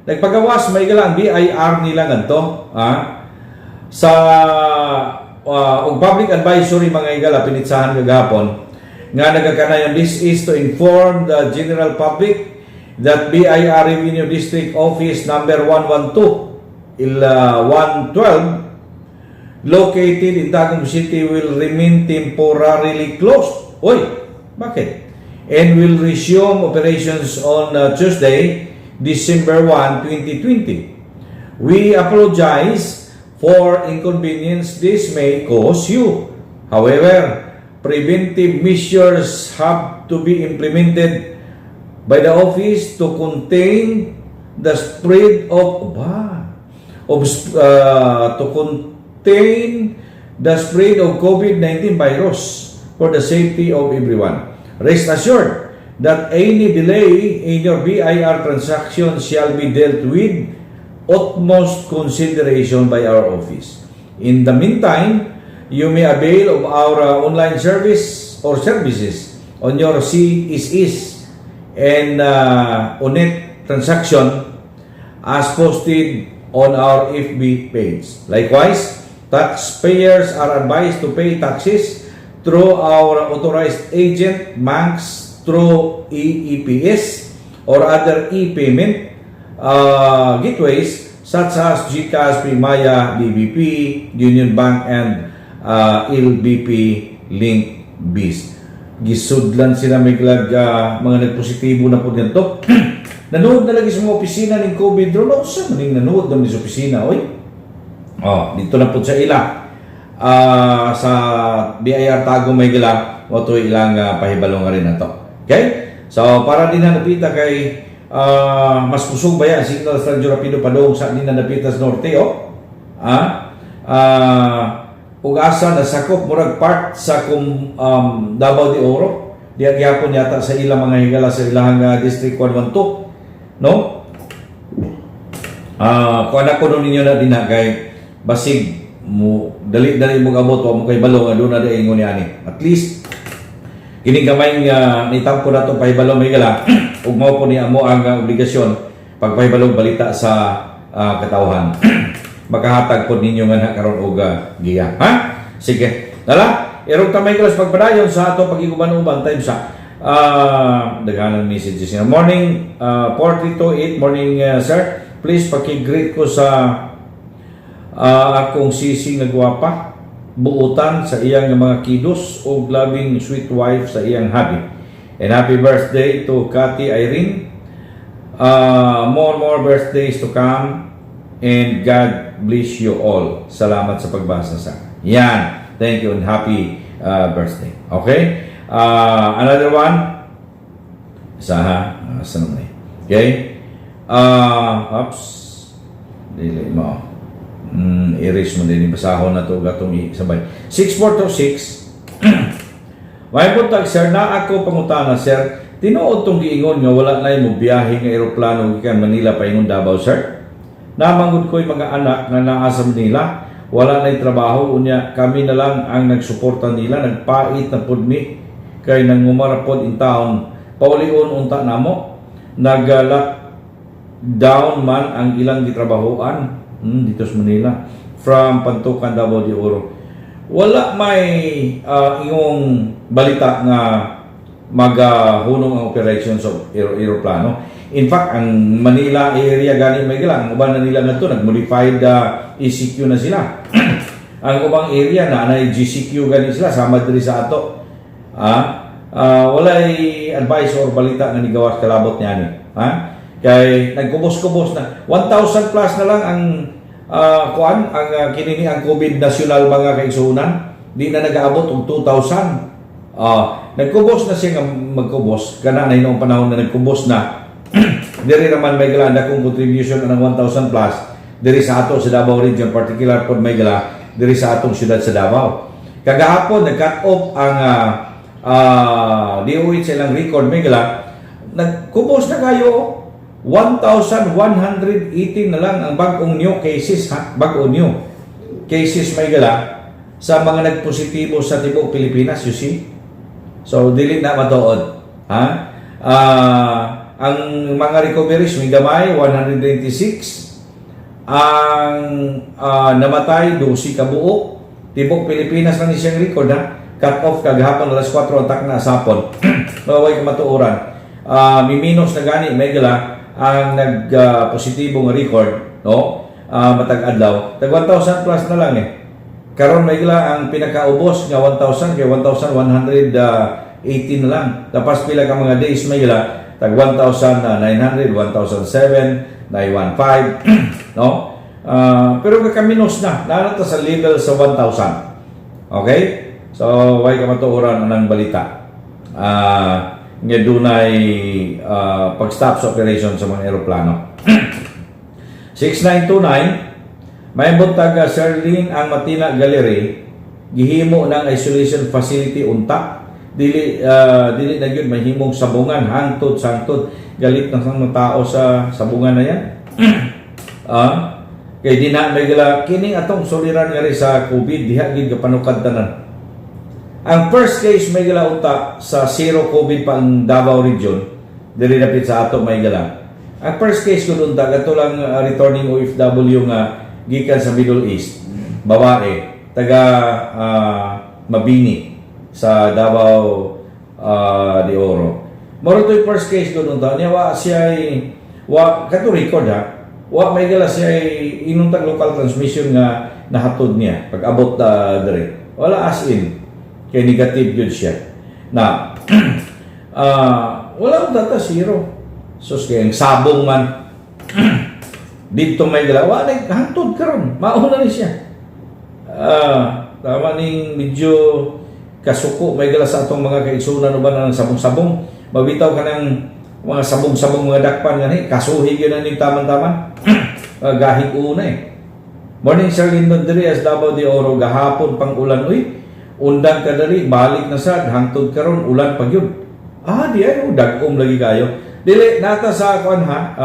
Nagpagawas may gala ang BIR nila ngadto, sa og public advisory mga igala pinitsahan kagahapon nga nagakanayon. This is to inform the general public that BIR Revenue District Office number 112 ila 112 located in Tagum City will remain temporarily closed. Uy, bakit? And will resume operations on Tuesday, December 1, 2020. We apologize for inconvenience this may cause you. However, preventive measures have to be implemented by the office to contain the spread of ba, of to contain the spread of COVID-19 virus for the safety of everyone. Rest assured that any delay in your BIR transaction shall be dealt with utmost consideration by our office. In the meantime, you may avail of our online service or services on your CSS and ONET transaction. as posted on our FB page. Likewise, taxpayers are advised to pay taxes through our authorized agent banks through EEPS or other e-payment gateways such as GCash, PayMaya, DBP, Union Bank, and LBP Link Biz. Gisudlan sila may mga nagpositibo na po dito. Nanuod na lagi sa mga opisina ng COVID ro. No, sa maning nanuod naman sa opisina, oy. Oh, dito na po sa ila. Sa BIR Tagum may gila, mo to ilang pahibalo nga rin na to. Okay? So, para din na napita kay mas kusog ba yan signal sa Radyo Rapido padung sa din na napita sa norte, oh. Ug asa nasakop, murag part sa kum Davao de Oro. Diya gyapon yata sa ilang mga higala sa ilang District 112, no? Kuan ako nun ninyo na din kay basig mo dali-dali mo abot, wa mo kay balo nga doon na di ingon ni ani. At least kini gamay nga nitampo na to pahibalo may gala ug mao po ni amo ang obligasyon pagpahibalo balita sa katawhan. Makahatag po ninyo nga na karon og giya. Ha? Sige. Dala, irog ta may gala sa pagpadayon sa ato pagiguban-uban time sa daghanan messages niya. Morning, 4328, morning sir. Please paki-greet ko sa akong sisi nga gwapa buutan sa iyang mga kidos ug labing sweet wife sa iyang hubby. And happy birthday to Cathy Irene. More more birthdays to come and God bless you all. Salamat sa pagbasa sa. Yan. Thank you and happy birthday. Okay? Another one. Isa ha. Asa naman eh. Okay? Oops. Dili mo. Erase mo din. Basahon na to gatong sabay. 6426. May buntag, sir, na ako pangutana, sir. Tinuod tong giingon nga wala na mo biyahe nga eroplano gikan Manila paingon Davao, sir? Namanggod ko'y mga anak nga naa sa Manila, wala na'y trabaho, unya kami na lang ang nagsuporta nila, nagpait na pud mi kay nangumara pod in town. Paulion unta namo, nag down man ang ilang gitrabahoan dito sa Manila. From Pantukan, Davao de Oro. Wala may ingong balita nga maghunong ang operations of aeroplano. In fact, ang Manila area gani may ang uban na nila ngadto nag-modified ECQ na sila. Ang ubang area na anay GCQ gani sila sama diri sa ato. Walay advice or balita nga nigawas kalabot niya ni. Ha? Kay nagkubos-kubos na 1,000 plus na lang ang kuan ang kini ni ang COVID national, mga kaigsuonan. Di na nag-aabot og 2,000. Nagkubos na siya nga magkubos kana na noong panahon na nagkubos na diri naman may gala akong contribution ng 1,000 plus diri sa ato sa Davao Region, particular pod may gala diri sa atong syudad sa Davao. Kagahapon nag-cut off ang DOH sa ilang record may gala, nagkubos na kayo. 1,118 na lang ang bag-ong new cases ha, bag-o new cases may gala sa mga nagpositibo sa tibuok Pilipinas, you see? So dili na matuod. Ha? Ang mga recoveries may gamay 126, ang namatay 12 ka buok. Tibuok Pilipinas lang ni siyang record ha. Cut off kagahapon alas 4 atak na sapon. Maway kamatuoran. Miminos na gani may gala ang nag-positibo nga record, no? Matag adlaw. Tag 1,000 plus na lang eh. Karon may gala ang pinakaubos nga 1,000 kay 1,118 na lang. Tapos pila ka mga days may gala tag 1,900, 1,007, 915, no? Pero kakaminos na, naa ta sa level sa 1,000. Okay? So, way kamatuoran anang balita nga dunay pag-stop sa operation sa mga eroplano. 6929, may buntag, Sir Lin, ang Matina Gallery gihimo ng isolation facility unta. Dili na gyud mahimong sabungan hangtod sangtod galit ng mga tao sa sabungan na yan. Kay di na may gala kining atong suliran nga rin sa COVID diha gid kapanukad tanan. Ang first case may gala unta sa zero COVID pa ang Davao Region diri dapit sa ato may gala. Ang first case ko doon, kato lang returning OFW nga gikan sa Middle East, babae, taga Mabini sa Davao de Oro. Moro to'y first case ko doon ta. Niya wa siya wa kato record ha. Wa may gala siya inuntag local transmission nga nahatod niya pag abot ta dere. Wala, as in kay negative yun siya. Na wala akong data, zero. Sus, kay ang sabong man dito may gala wa na hangtod karon. Mauna ni siya. Tama ning medyo kasuko may gala sa atong mga kaigsunan uban ng sabong-sabong. Mabitaw ka ng mga sabong-sabong, mga dakpan gani, kasuhi gyud na ning taman-taman. Gahig una eh. Morning, Sir Lyndon, diri as Davao de Oro gahapon pang ulan uy. Undang ka diri, balik na sad hangtod karon ulan pa gyud. Di ay oh, dag-om lagi kayo. Dili nata sa kuan ha,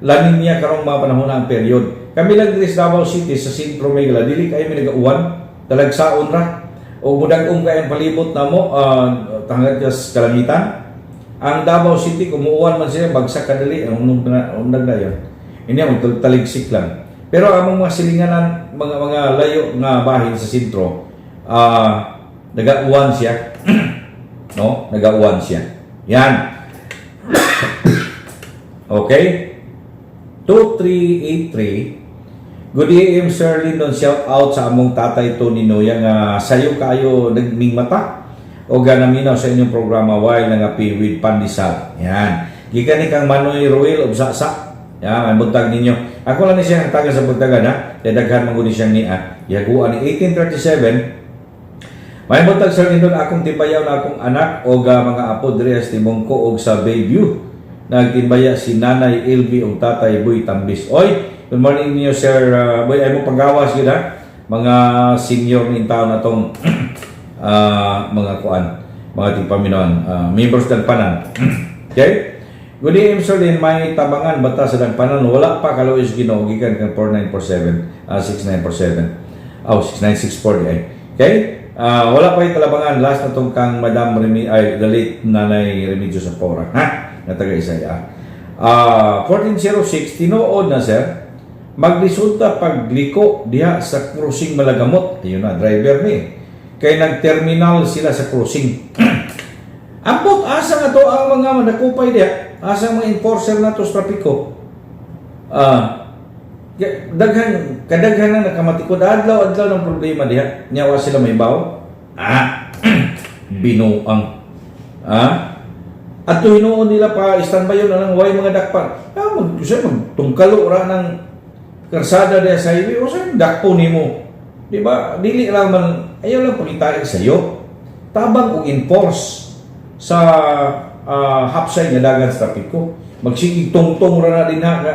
La Niña karong mga panahon na ang period. Kami lang diri sa Davao City, sa Sentro Megala, dili kayo mi nagauwan, talagsaon ra. O mudag-om kay ang palibot namo tangad sa kalangitan. Ang Davao City, kumuuwan man sila, bagsak kadali, ang unag na yun. Ini ang taligsik lang. Pero among mga silinganan, mga layo nga bahin sa sentro, nagauwan siya. No? Nagauwan siya. Yan. Okay? 2383. Good AM, Sir Lyndon. Shout out sa among tatay Tony Noya nga sayo kayo nagmingmata o ganaminaw sa inyong programa while nangapi with pandesal. Yan. Gikan ni kang Manoy Ruel og Sasa. Yan, may buntag ninyo. Ako lang ni siya ang taga sa buntagan ha. Kaya daghan man gud ni siyang nia. Yaguan ni 1837. May buntag, Sir Lyndon, akong timbayaw na akong anak o mga apo diri sa Timongko og sa Bayview. Nagtimbaya si Nanay LV og Tatay Boy Tambis. Oy, good morning niyo, Sir Boy, ay mo pagawas gyud ha. Mga senior ni taon na tong mga kuan, mga tigpaminawan, members Dagpanan. Okay? Good evening, Sir Lin. May tabangan bata sa Dagpanan? Wala pa, kaluoy Ginoo, gikan kang 4947, 6947. Oh, 6964 di ay. Okay? Wala pa yung talabangan. Last na tong kang Madam Remy, ay, the late Nanay Remigio Sapora. Ha? Nga taga Isaya. 1406, tinuod na, sir, magresulta pagliko diha sa crossing Malagamot. Ayun na, driver ni. Kay nag-terminal sila sa crossing. Ambot, asa nga to ang mga manakupay diha? Asa ang mga enforcer na to sa trapiko? Daghan kadaghan na nakamatikod, adlaw adlaw ng problema diha. Nya wa sila may baw. Binuang. At to hinuon nila pa standby yun anang way mga dakpan. Mag siya magtungkalo ra ng karsada diha sa highway o sa dakpo nimo. Di ba? Dili lang man, ayaw lang pangitain sa iyo. Tabang og enforce sa hapsay nga dagan sa trapiko. Magsigig tungtong ra na din ha ga,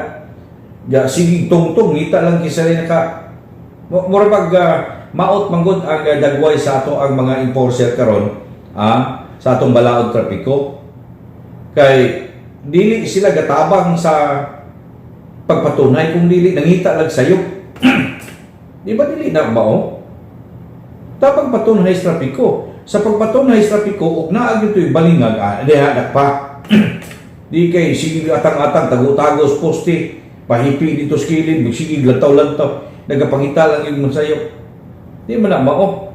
ga sigig tungtong, ngita lang kisa rin naka mura pag maot manggod ang dagway sa ato ang mga enforcer karon sa atong balaod trapiko kay dili sila gatabang sa pagpatunay kung dili nangita lang sayo. Di ba dili na mao? Tapang patunay sa trapiko. Sa pagpatunay sa trapiko og naa gyud balingag, diha dakpa. Di kay sige atang-atang tago-tagos poste, pahipi dito sa kilid, sige lantaw-lantaw, nagapangita lang yung sayo. Di man na mao.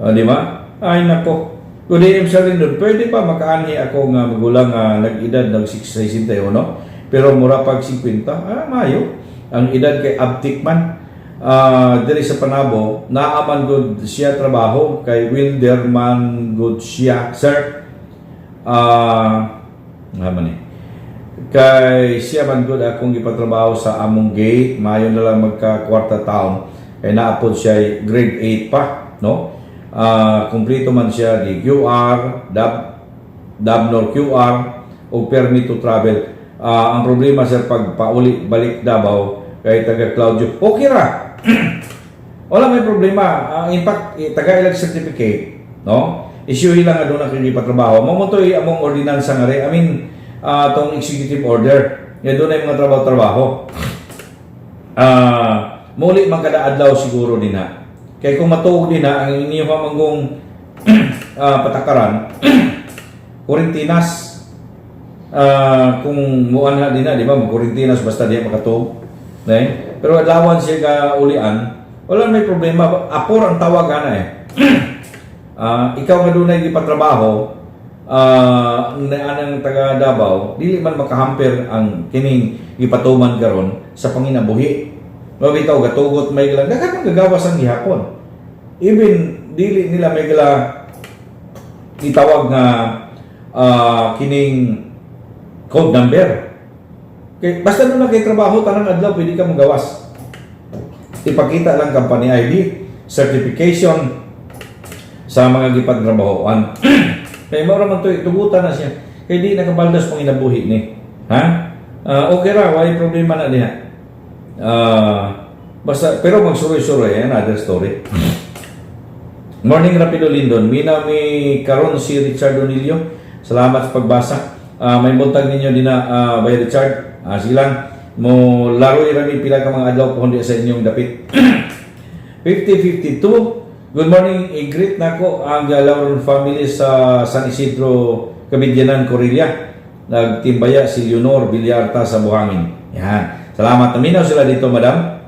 Di ba? Ay nako. Kung di sa Lindon, pwede pa makaanhi ako nga magulang nga nag-edad ng 61, pero mura pag 50, mayo. Ang edad kay abtik man. Diri sa Panabo, naaman gud siya trabaho kay welder man gud siya, sir. Nga man eh. Kay siya man gud akong gipatrabaho sa among gate, mayo na lang magka kwarta taon kay naapod siya grade 8 pa, no? Kumpleto man siya di QR, DAB, DABNOR QR o permit to travel. Ang problema, sir, pag pauli balik Davao kay taga Claudio. Okay ra. Wala may problema. In fact, taga ilang certificate, no? Issue lang nga doon ang patrabaho. Mao mo to'y among ordinansa nga rin. I mean, tong executive order. Nga doon ay mga trabaho-trabaho. Muli man kada adlaw siguro din na. Kay kung matuog din na ang inyo manggong patakaran, Kurintinas. Kung muanha din na, di ba, magkurintinas basta di makatuog. Ne? Pero adlawan siya ka ulian, wala may problema. Apor ang tawag ana eh. Ikaw nga dunay gipatrabaho na anang taga Davao, dili man makahamper ang kining gipatuman karon sa panginabuhi. Mabitaw gatugot may lang daghan man gagawas ang gihapon. Even dili nila may gala gitawag nga kining code number. Kay basta duna kay trabaho tanang adlaw, pwede ka magawas. Ipakita lang company ID, certification sa mga gipagtrabahoan. Kay mao ra man to, tugutan na siya. Kay di nakabaldas pang inabuhi ni. Ha? Okay ra, why problema na diha. Basta pero magsuroy-suroy, another story. Morning, Rapido Lindon. Mina mi karon si Richard Donilio. Salamat sa pagbasa. May buntag ninyo din na by Richard. Sige lang. Mo laro rami pila ka mga adlaw kundi sa inyong dapit. 5052. Good morning. I-greet nako ang Lauron family sa San Isidro, Cabidyanan, Corilla. Nagtimbaya si Leonor Villarta sa Buhangin. Yan. Salamat. Naminaw sila dito, Madam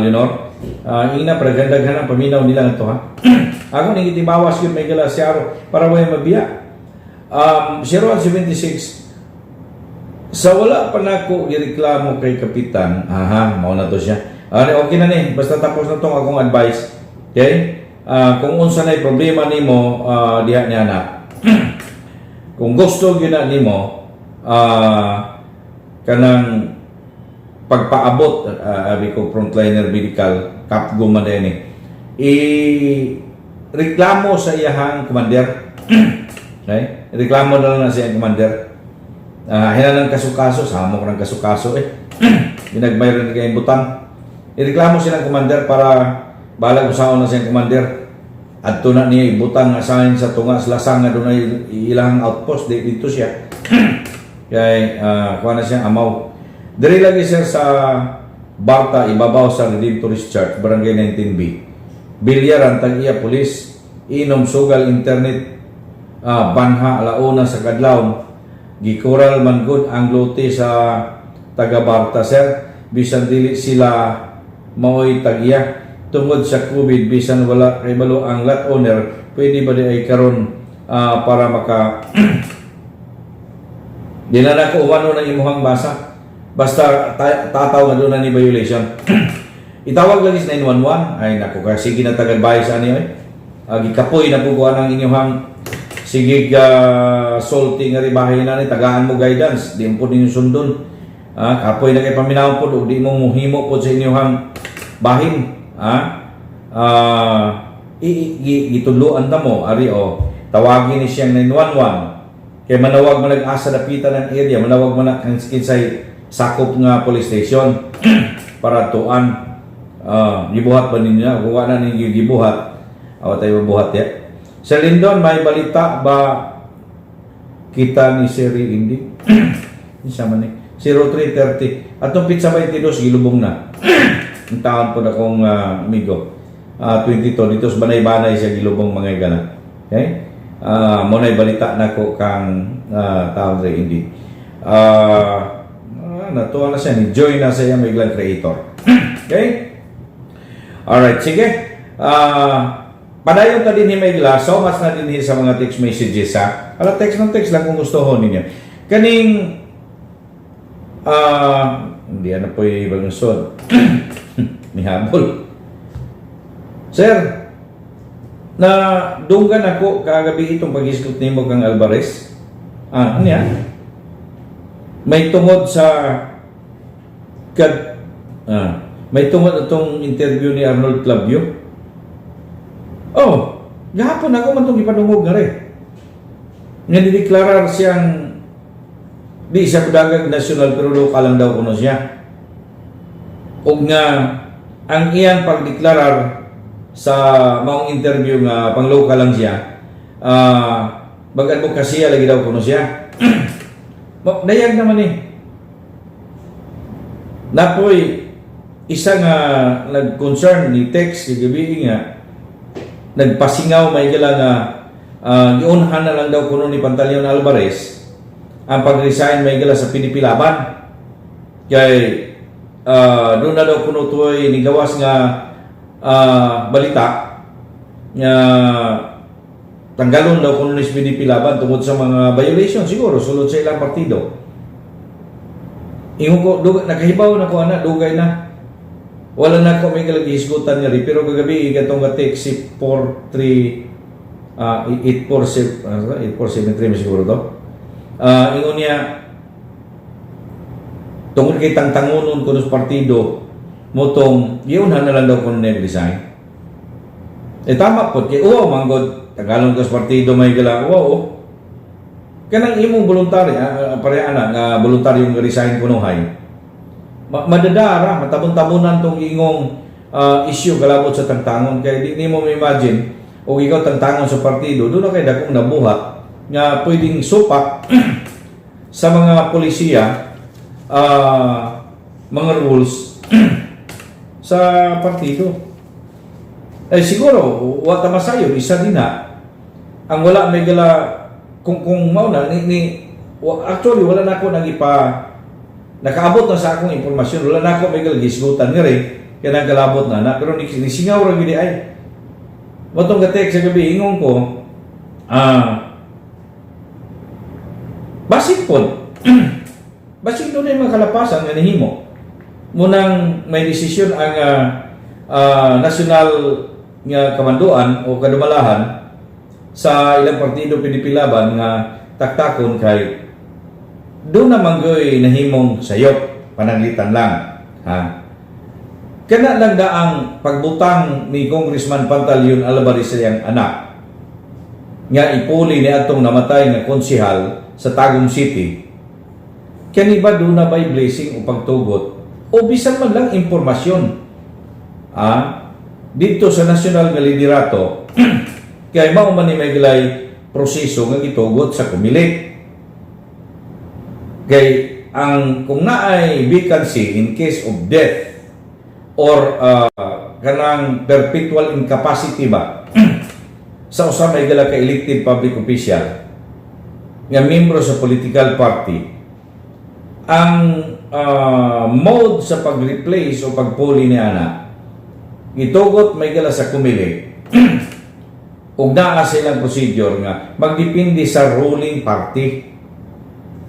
Leonor. Ina, pagandaghan ang paminaw nila nga to ha. Ako ning itibawas yun may gala si Aro para way mabiya. 0176 sa wala pa nako gireklamo kay kapitan, aha, mao na to siya. Okay na ni, basta tapos na tong akong advice. Okay? Kung unsa na problema nimo diha niya na. Kung gusto gyud na nimo kanang pagpaabot abi ko Frontliner Medical Capgo man din eh. I reklamo sa iyahang commander. Okay? Reklamo na lang na sa iyang commander. Hinan ng kaso-kaso, samok ng kaso-kaso eh. Ginagmay rin kayong butang. Ireklamo silang commander para balag usaon na siyang commander. Adto na niya ibutang nga sign sa tunga sa lasang nga dunay ilang outpost di dito siya. Kay kuha na siyang amaw. Diri lagi, sir, sa Barta, ibabaw sa Redemptorist Church, Barangay 19B. Bilyar ang tag-iya pulis, inom, sugal, internet, banha alauna sa kadlawon. Gikural man gud ang lote sa taga Barta, sir. Bisan dili sila maoy tag-iya tungod sa COVID, bisan wala kay balo ang lot owner, pwede ba di ay karon para maka di na nako umano ng imuhang basa. Basta tataw nga doon na ni violation. Itawag lang is 911. Ay nako ka, sige na tag-advise ani oy. Gikapoy na po kuha ng inyong sige salty nga ribahay na ni tagaan mo guidance, di mo po ninyo sundon. Kapoy na kay paminaw po ug di mo muhimo po sa inyong bahin. Gitudloan ta mo ari o tawagin ni siyang 911 kay manawag man nag-asa dapitan ng area, manawag man na kinsay sakop nga police station para tuan. Gibuhat ba ninyo? Kung wala ninyo gibuhat, awa tayo mabuhat ya. Sir Lindon, may balita ba kita ni Siri Indi? Isa man eh. 0330. Atong pizza 22, gilubong na. Ang taon po na kong amigo. 22 dito sa Banay-Banay siya gilubong, mga igala. Okay? Mo na'y balita nako kang taon rin hindi. Natuwa na siya ni join na siya may iglang creator. Okay? Alright, sige. Padayon ta din may igla, so mas na din sa mga text messages ha. Ala, text ng text lang kung gusto ho ninyo. Kaning hindi ano po yung ibang sod. Nihabol. Sir, na dunggan ako kagabi itong pag-isgot nimo kang Alvarez. Ano yan? May tungod sa kad may tungod itong interview ni Arnold Clavio. Oh, gahapon ako man itong ipadungog nga rin. Nga dideklarar siyang di siya kudagag national pero lokal lang daw kuno siya. Og nga ang iyang pagdeklarar sa maong interview nga pang local lang siya, mag-advokasya lagi daw kuno siya. Dayag naman eh. Napoy isa nga nag-concern ni text kagabi nga nagpasingaw may gala nga giunhan na lang daw kuno ni Pantaleon Alvarez. ang pag-resign may gala sa PDP Laban. Kay doon na daw kuno to'y nigawas nga balita nga tanggalon daw kuno ni PDP Laban tungod sa mga violation siguro sulod sa ilang partido. Ingon ko, nakahibaw na ko ana, dugay na. Wala na ko may gihisgutan nga ri, pero kagabi katong ga text si 43 847, 8473 siguro to. Ingon niya tungod kay tangtangunon kuno sa partido motong giunhan na lang daw kuno niya resign. Eh tama po kay uwaw manggod tanggalon ko sa partido may gala uwaw, oh. Kanang imong voluntary pare ana nga voluntaryong resign kuno hay. Madadara matabon-tabonan tong ingong issue kalabot sa tangtangon kay di nimo ma-imagine o ikaw tangtangon sa partido doon na kay dakong nabuhat nga pwedeng supak sa mga polisiya, mga rules sa partido. Eh siguro wa ta masayo isa din na ang wala may gala kung mao na ni actually wala na ako nang ipa nakaabot na sa akong impormasyon, wala na ako may gala gisgutan nga rin kaya nagkalabot na na pero ni singaw ra gyud ay motong ga-text sa gabi. Ingon ko, basig pod basig doon yung mga kalapasan nga nihimo munang may desisyon ang national nga kamanduan o kadumalahan sa ilang partido PDP Laban nga taktakon kay doon naman goy nahimong sayop, pananglitan lang ha, kana lang da ang pagbutang ni Congressman Pantaleon Alvarez sa iyang anak nga ipuli ni atong namatay nga konsehal sa Tagum City. Kani ba doon na ba'y blessing o pagtugot o bisan man lang impormasyon dito sa national nga liderato kay mao man ni may gilay proseso nga gitugot sa Comelec? Kay ang kung naay vacancy in case of death or kanang perpetual incapacity ba sa usa may gala ka elected public official nga membro sa political party, ang mode sa pag-replace o pagpuli ni ana gitugot may gala sa Comelec ug naa silang procedure nga magdepende sa ruling party.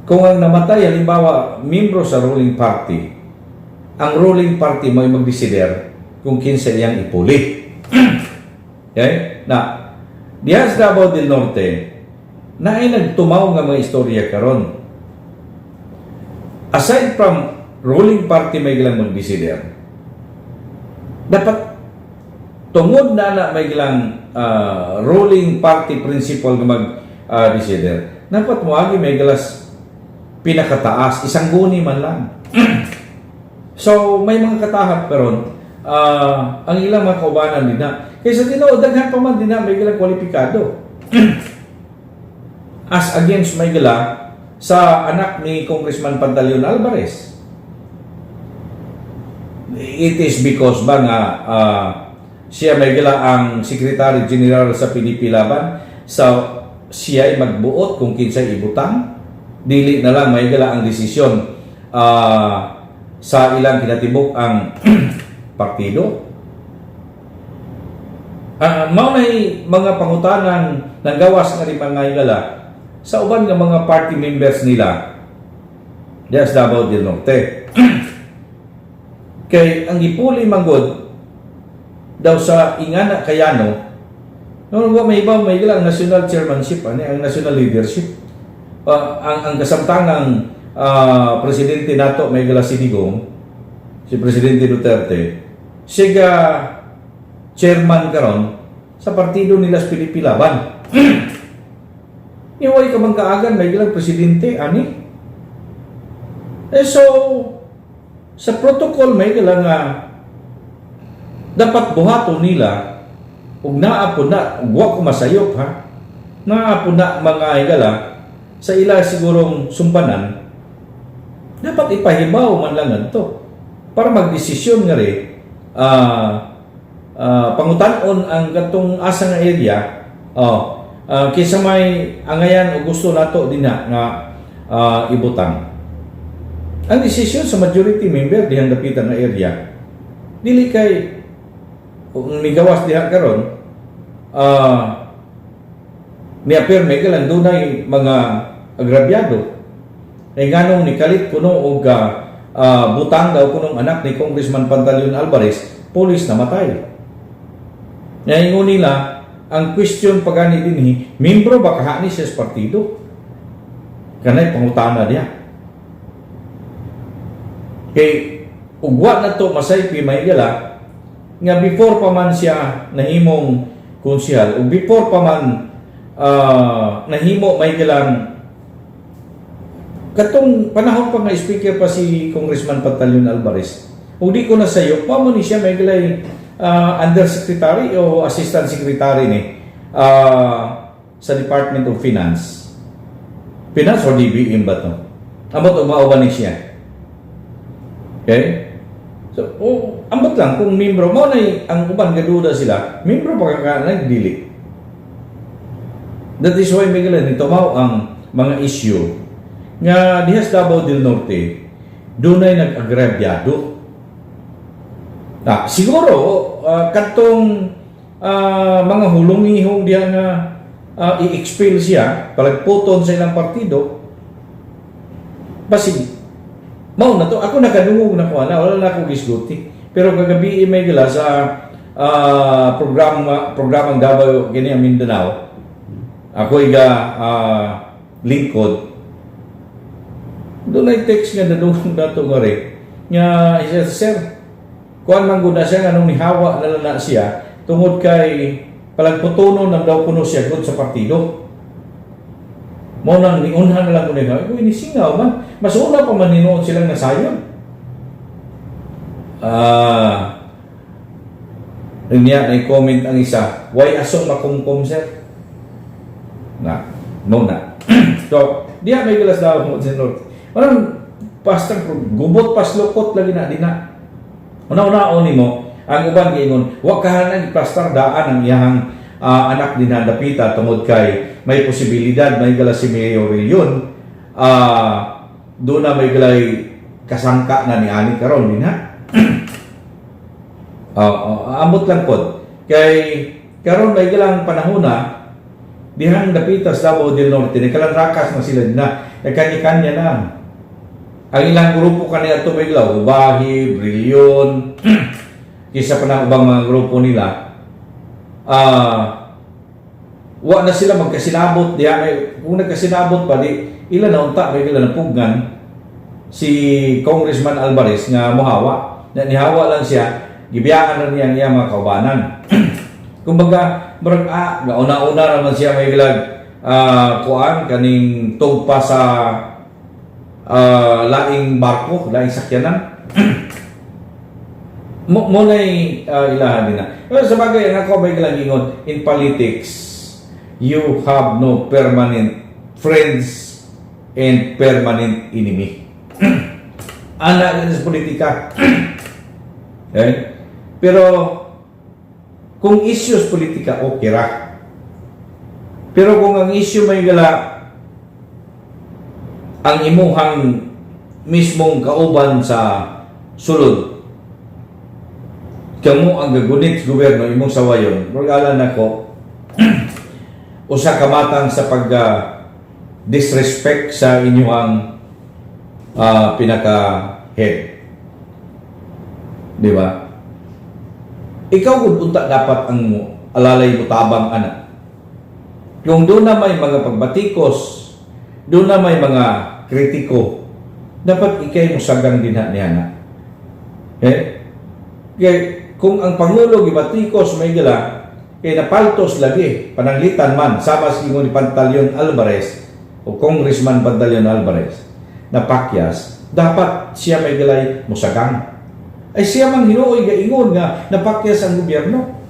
Kung ang namatay halimbawa membro sa ruling party, ang ruling party may magdesider kung kinsa iyang ipuli. Okay? Na diha sa Davao del Norte naay nagtumaw nga mga istorya karon. Aside from ruling party may gilang magdesider, dapat tungod na na may gilang ruling party principle nga mag decider, dapat moagi may galas pinakataas, isang guni man lang. So may mga katahap karon ang ilang mga kaubanan din na kaysa tinuod daghan pa man din na may gilang kwalipikado as against may gala sa anak ni Congressman Pantaleon Alvarez. It is because ba nga siya may gala ang Secretary General sa PDP Laban, sa siya ay magbuot kung kinsay ibutang, dili na lang may gala ang desisyon sa ilang kinatibuk ang partido? Mao nay mga pangutanan ng gawas nga rin mga higala sa uban nga mga party members nila diya sa Davao del Norte. Kay ang gipuli manggod daw sa ingana kayano no wa may iba may ilang national chairmanship ani ang national leadership. Ang kasamtangang presidente nato may gala si Digong, si Presidente Duterte, siya chairman karon sa partido nila sa PDP Laban. Iway ka bang kaagan may gilang presidente ani? Eh so sa protocol may gilang nga dapat buhaton nila ug naa po na ug wa ko masayop ha, naa po na mga higala sa ila sigurong sumpanan, dapat ipahibaw man lang ngadto para magdesisyon nga ri pangutan-on ang katong asa nga area, oh, kaysa may angayan o gusto nato din na nga ibutang. Ang desisyon sa majority member dihang dapitan nga area, dili kay kung migawas diha karon ni apir may lang dunay mga agrabyado. Eh nganong nikalit kuno og butang daw kunong anak ni Congressman Pantaleon Alvarez, pulis namatay. Naingon nila, ang question pagani dinhi, membro ba kaha ni siya sa partido? Kanay pangutana niya. Kay ugwa na to masaypi, may gala nga before pa man siya nahimong konsehal ug before pa man nahimo may galang katong panahon pa nga speaker pa si Congressman Pantaleon Alvarez, ug di ko na sayo pa mo ni siya may galay undersecretary o assistant secretary ni sa Department of Finance. Finance or DBM ba to? Ambot og mao ba ni siya? Okay? So, oh, ambot lang kung membro mo na ang uban gaduda sila, membro pa ka na dili. That is why may nito mao ang mga issue nga diha sa Davao del Norte dunay nag-agrabyado. Ah, siguro katong mga hulongihong diha nga i-expel siya, palagputon sa ilang partido, basig mao na to. Ako nakadungog na ko ana, wala na ako gisguti. Pero kagabi may gila sa programang Davao kini ang Mindanao. Ako iga lingkod. Doon ay text nga nadungog nato nga rin. Nga siya, "Sir, kuan man gud na siya nga nung nihawa na lang na siya tungod kay palagputonon ng daw kuno siya gud sa partido." Mo nang niunhan na lang ko niya, "Uy, nisingaw man. Mas una pa man hinuon silang nasayon." Ah, niya na comment ang isa, "Why asong makumkum, sir?" Na, no na. So, diya may galas daw mo sa Norte. Walang basta gubot paslukot lagi na di na. Una-una nimo ang uban giingon, wa ka nang plastar daan ang iyang anak din na dapita tungod kay may posibilidad may gala si Mayor Rilyon doon na may galay kasangka na ni ani karon din ha. Oo, ambot lang pod. Kay karon may galang panahon na dihang dapita sa Davao del Norte, nagkalanrakas na sila na, nagkanya-kanya na. Ang ilang grupo kaniya may gala, Ubahi, Brillion, kisa pa ng ubang mga grupo nila, wa na sila magkasinabot diha may kung nagkasinabot pa di ila na unta may gala napugngan si Congressman Alvarez nga mohawa na nihawa lang siya, gibiyaan na niya ang iyang mga kaubanan. Kumbaga murag gauna-una naman siya may gilag kuan kaning tugpa sa laing barko, laing sakyanan mo mo na'y ilahan din na. Pero sa bagay, ang ako may gilang ingon, in politics, you have no permanent friends and permanent enemy. Ana yun sa politika. Okay? Pero, kung issues politika, okay ra. Pero kung ang issue may gala, ang imuhang mismong kauban sa sulod, kamo ang gagunit sa gobyerno imong sawayon, regala nako usa ka matang sa pag disrespect sa inyong pinaka head, di ba? Ikaw gud unta dapat ang alalay mo tabang ana kung doon na may mga pagbatikos, doon na may mga kritiko, dapat ikay mo sagang dinha niya na eh. Kay kung ang pangulo gibatikos may gala kay napaltos lagi pananglitan man sama sa ingon ni Pantaleon Alvarez o Congressman Pantaleon Alvarez na pakyas, dapat siya may galay musagang. Ay siya mang hinuoy gaingon nga napakyas ang gobyerno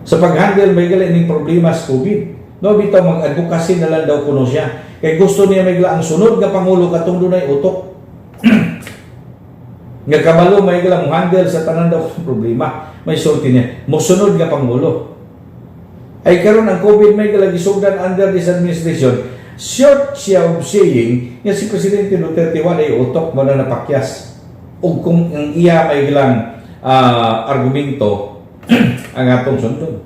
sa pag-handle may galay ning problema sa COVID. No, bitaw mag-advocacy na lang daw kuno siya kay gusto niya may gala ang sunod nga pangulo katong dunay utok nga kabalo may galang handle sa tanan daw problema. May sulti niya mosunod nga pangulo. Ay karon ang COVID may galang gisugdan under this administration. Short siya of saying nga si Presidente Duterte walay utok mo na napakyas. O kung ang iya may gilang argumento ang atong sundon.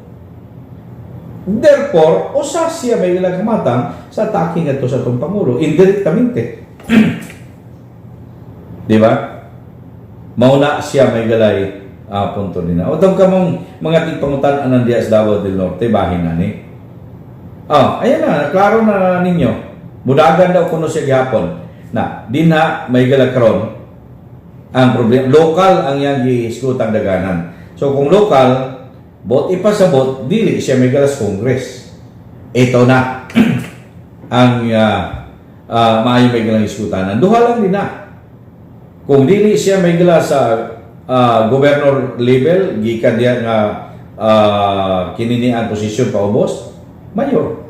Therefore, usa siya may ilang kamatang sa atake ngadto sa atong Pangulo, indirectamente. Di ba? Mauna siya may galay punto nina. O tong kamong mga tigpangutan-anan diya sa Davao del Norte, bahin na ni. Oh, ayan na, klaro na ninyo. Mudagan daw kuno siya gihapon. Na, dinha may gala karon ang problema. Local ang iyang giiskutang daganan. So kung local, bot ipasabot, dili siya may galas Congress. Ito na ang maayo may galang iskutanan. Duha lang din na. Kung dili siya may gala sa governor level, gikan diya nga kinini ang posisyon paubos, mayor.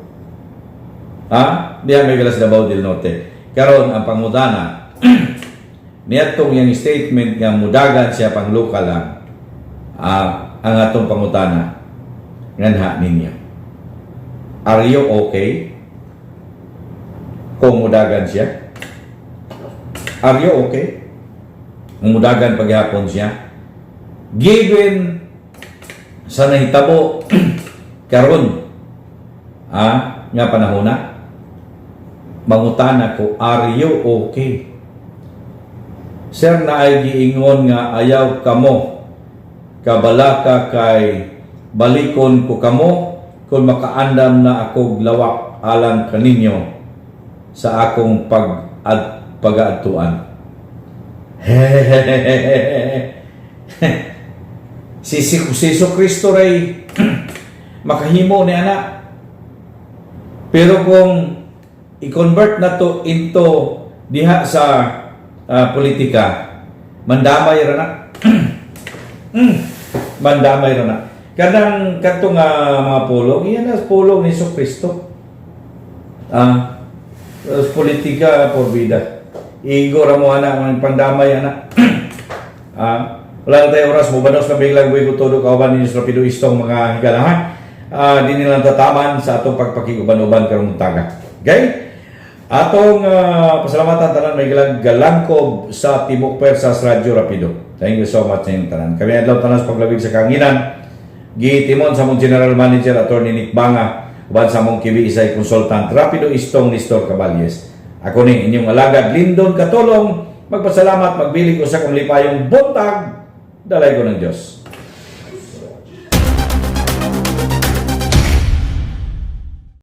Ha? Diya may gala sa Davao del Norte. Karon ang pangutana, niadtong yang statement nga mudagan siya pang lokal lang. Ang atong pangutana, nganha ninyo. Are you okay kung mudagan siya? Are you okay? Kung mudagan paghapon siya? Given sa nahitabo karon nga panahon na, mangutana ko, are you okay? Sir, na ay giingon nga ayaw kamo kabalaka kay balikon ko kamo kung makaandam na ako lawak alang kaninyo sa akong pag-adtuan. Si Jesu Kristo ray makahimo ni ana. Pero kung i-convert na to into diha sa politika, mandamay ra na. Mandamay ra na. Kanang kadto nga mga pulong, iyan na pulong ni Jesu Kristo. Politika por vida. Igo ra mo ana ang pandamay ana. Wala na tayo oras mo banos na biglang buhay ko todo kauban ninyo sa Rapido Istong, mga higala, ha. Di nilang tataman sa atong pagpakiguban-uban karong taga. Okay? Atong pasalamatan tanan may galang galangkob sa Tibok Persas Radyo Rapido. Thank you so much sa inyong tanan. Kami adlaw tanan sa paglabig sa kanginan. Gitimon sa mong General Manager Attorney Nick Banga uban sa mong kibi isay consultant Rapido Istong Nestor Caballes. Ako ning inyong alagad Lindon Katulong, magpasalamat, magbilig usa kang lipayong buntag, dalay ko ng Diyos.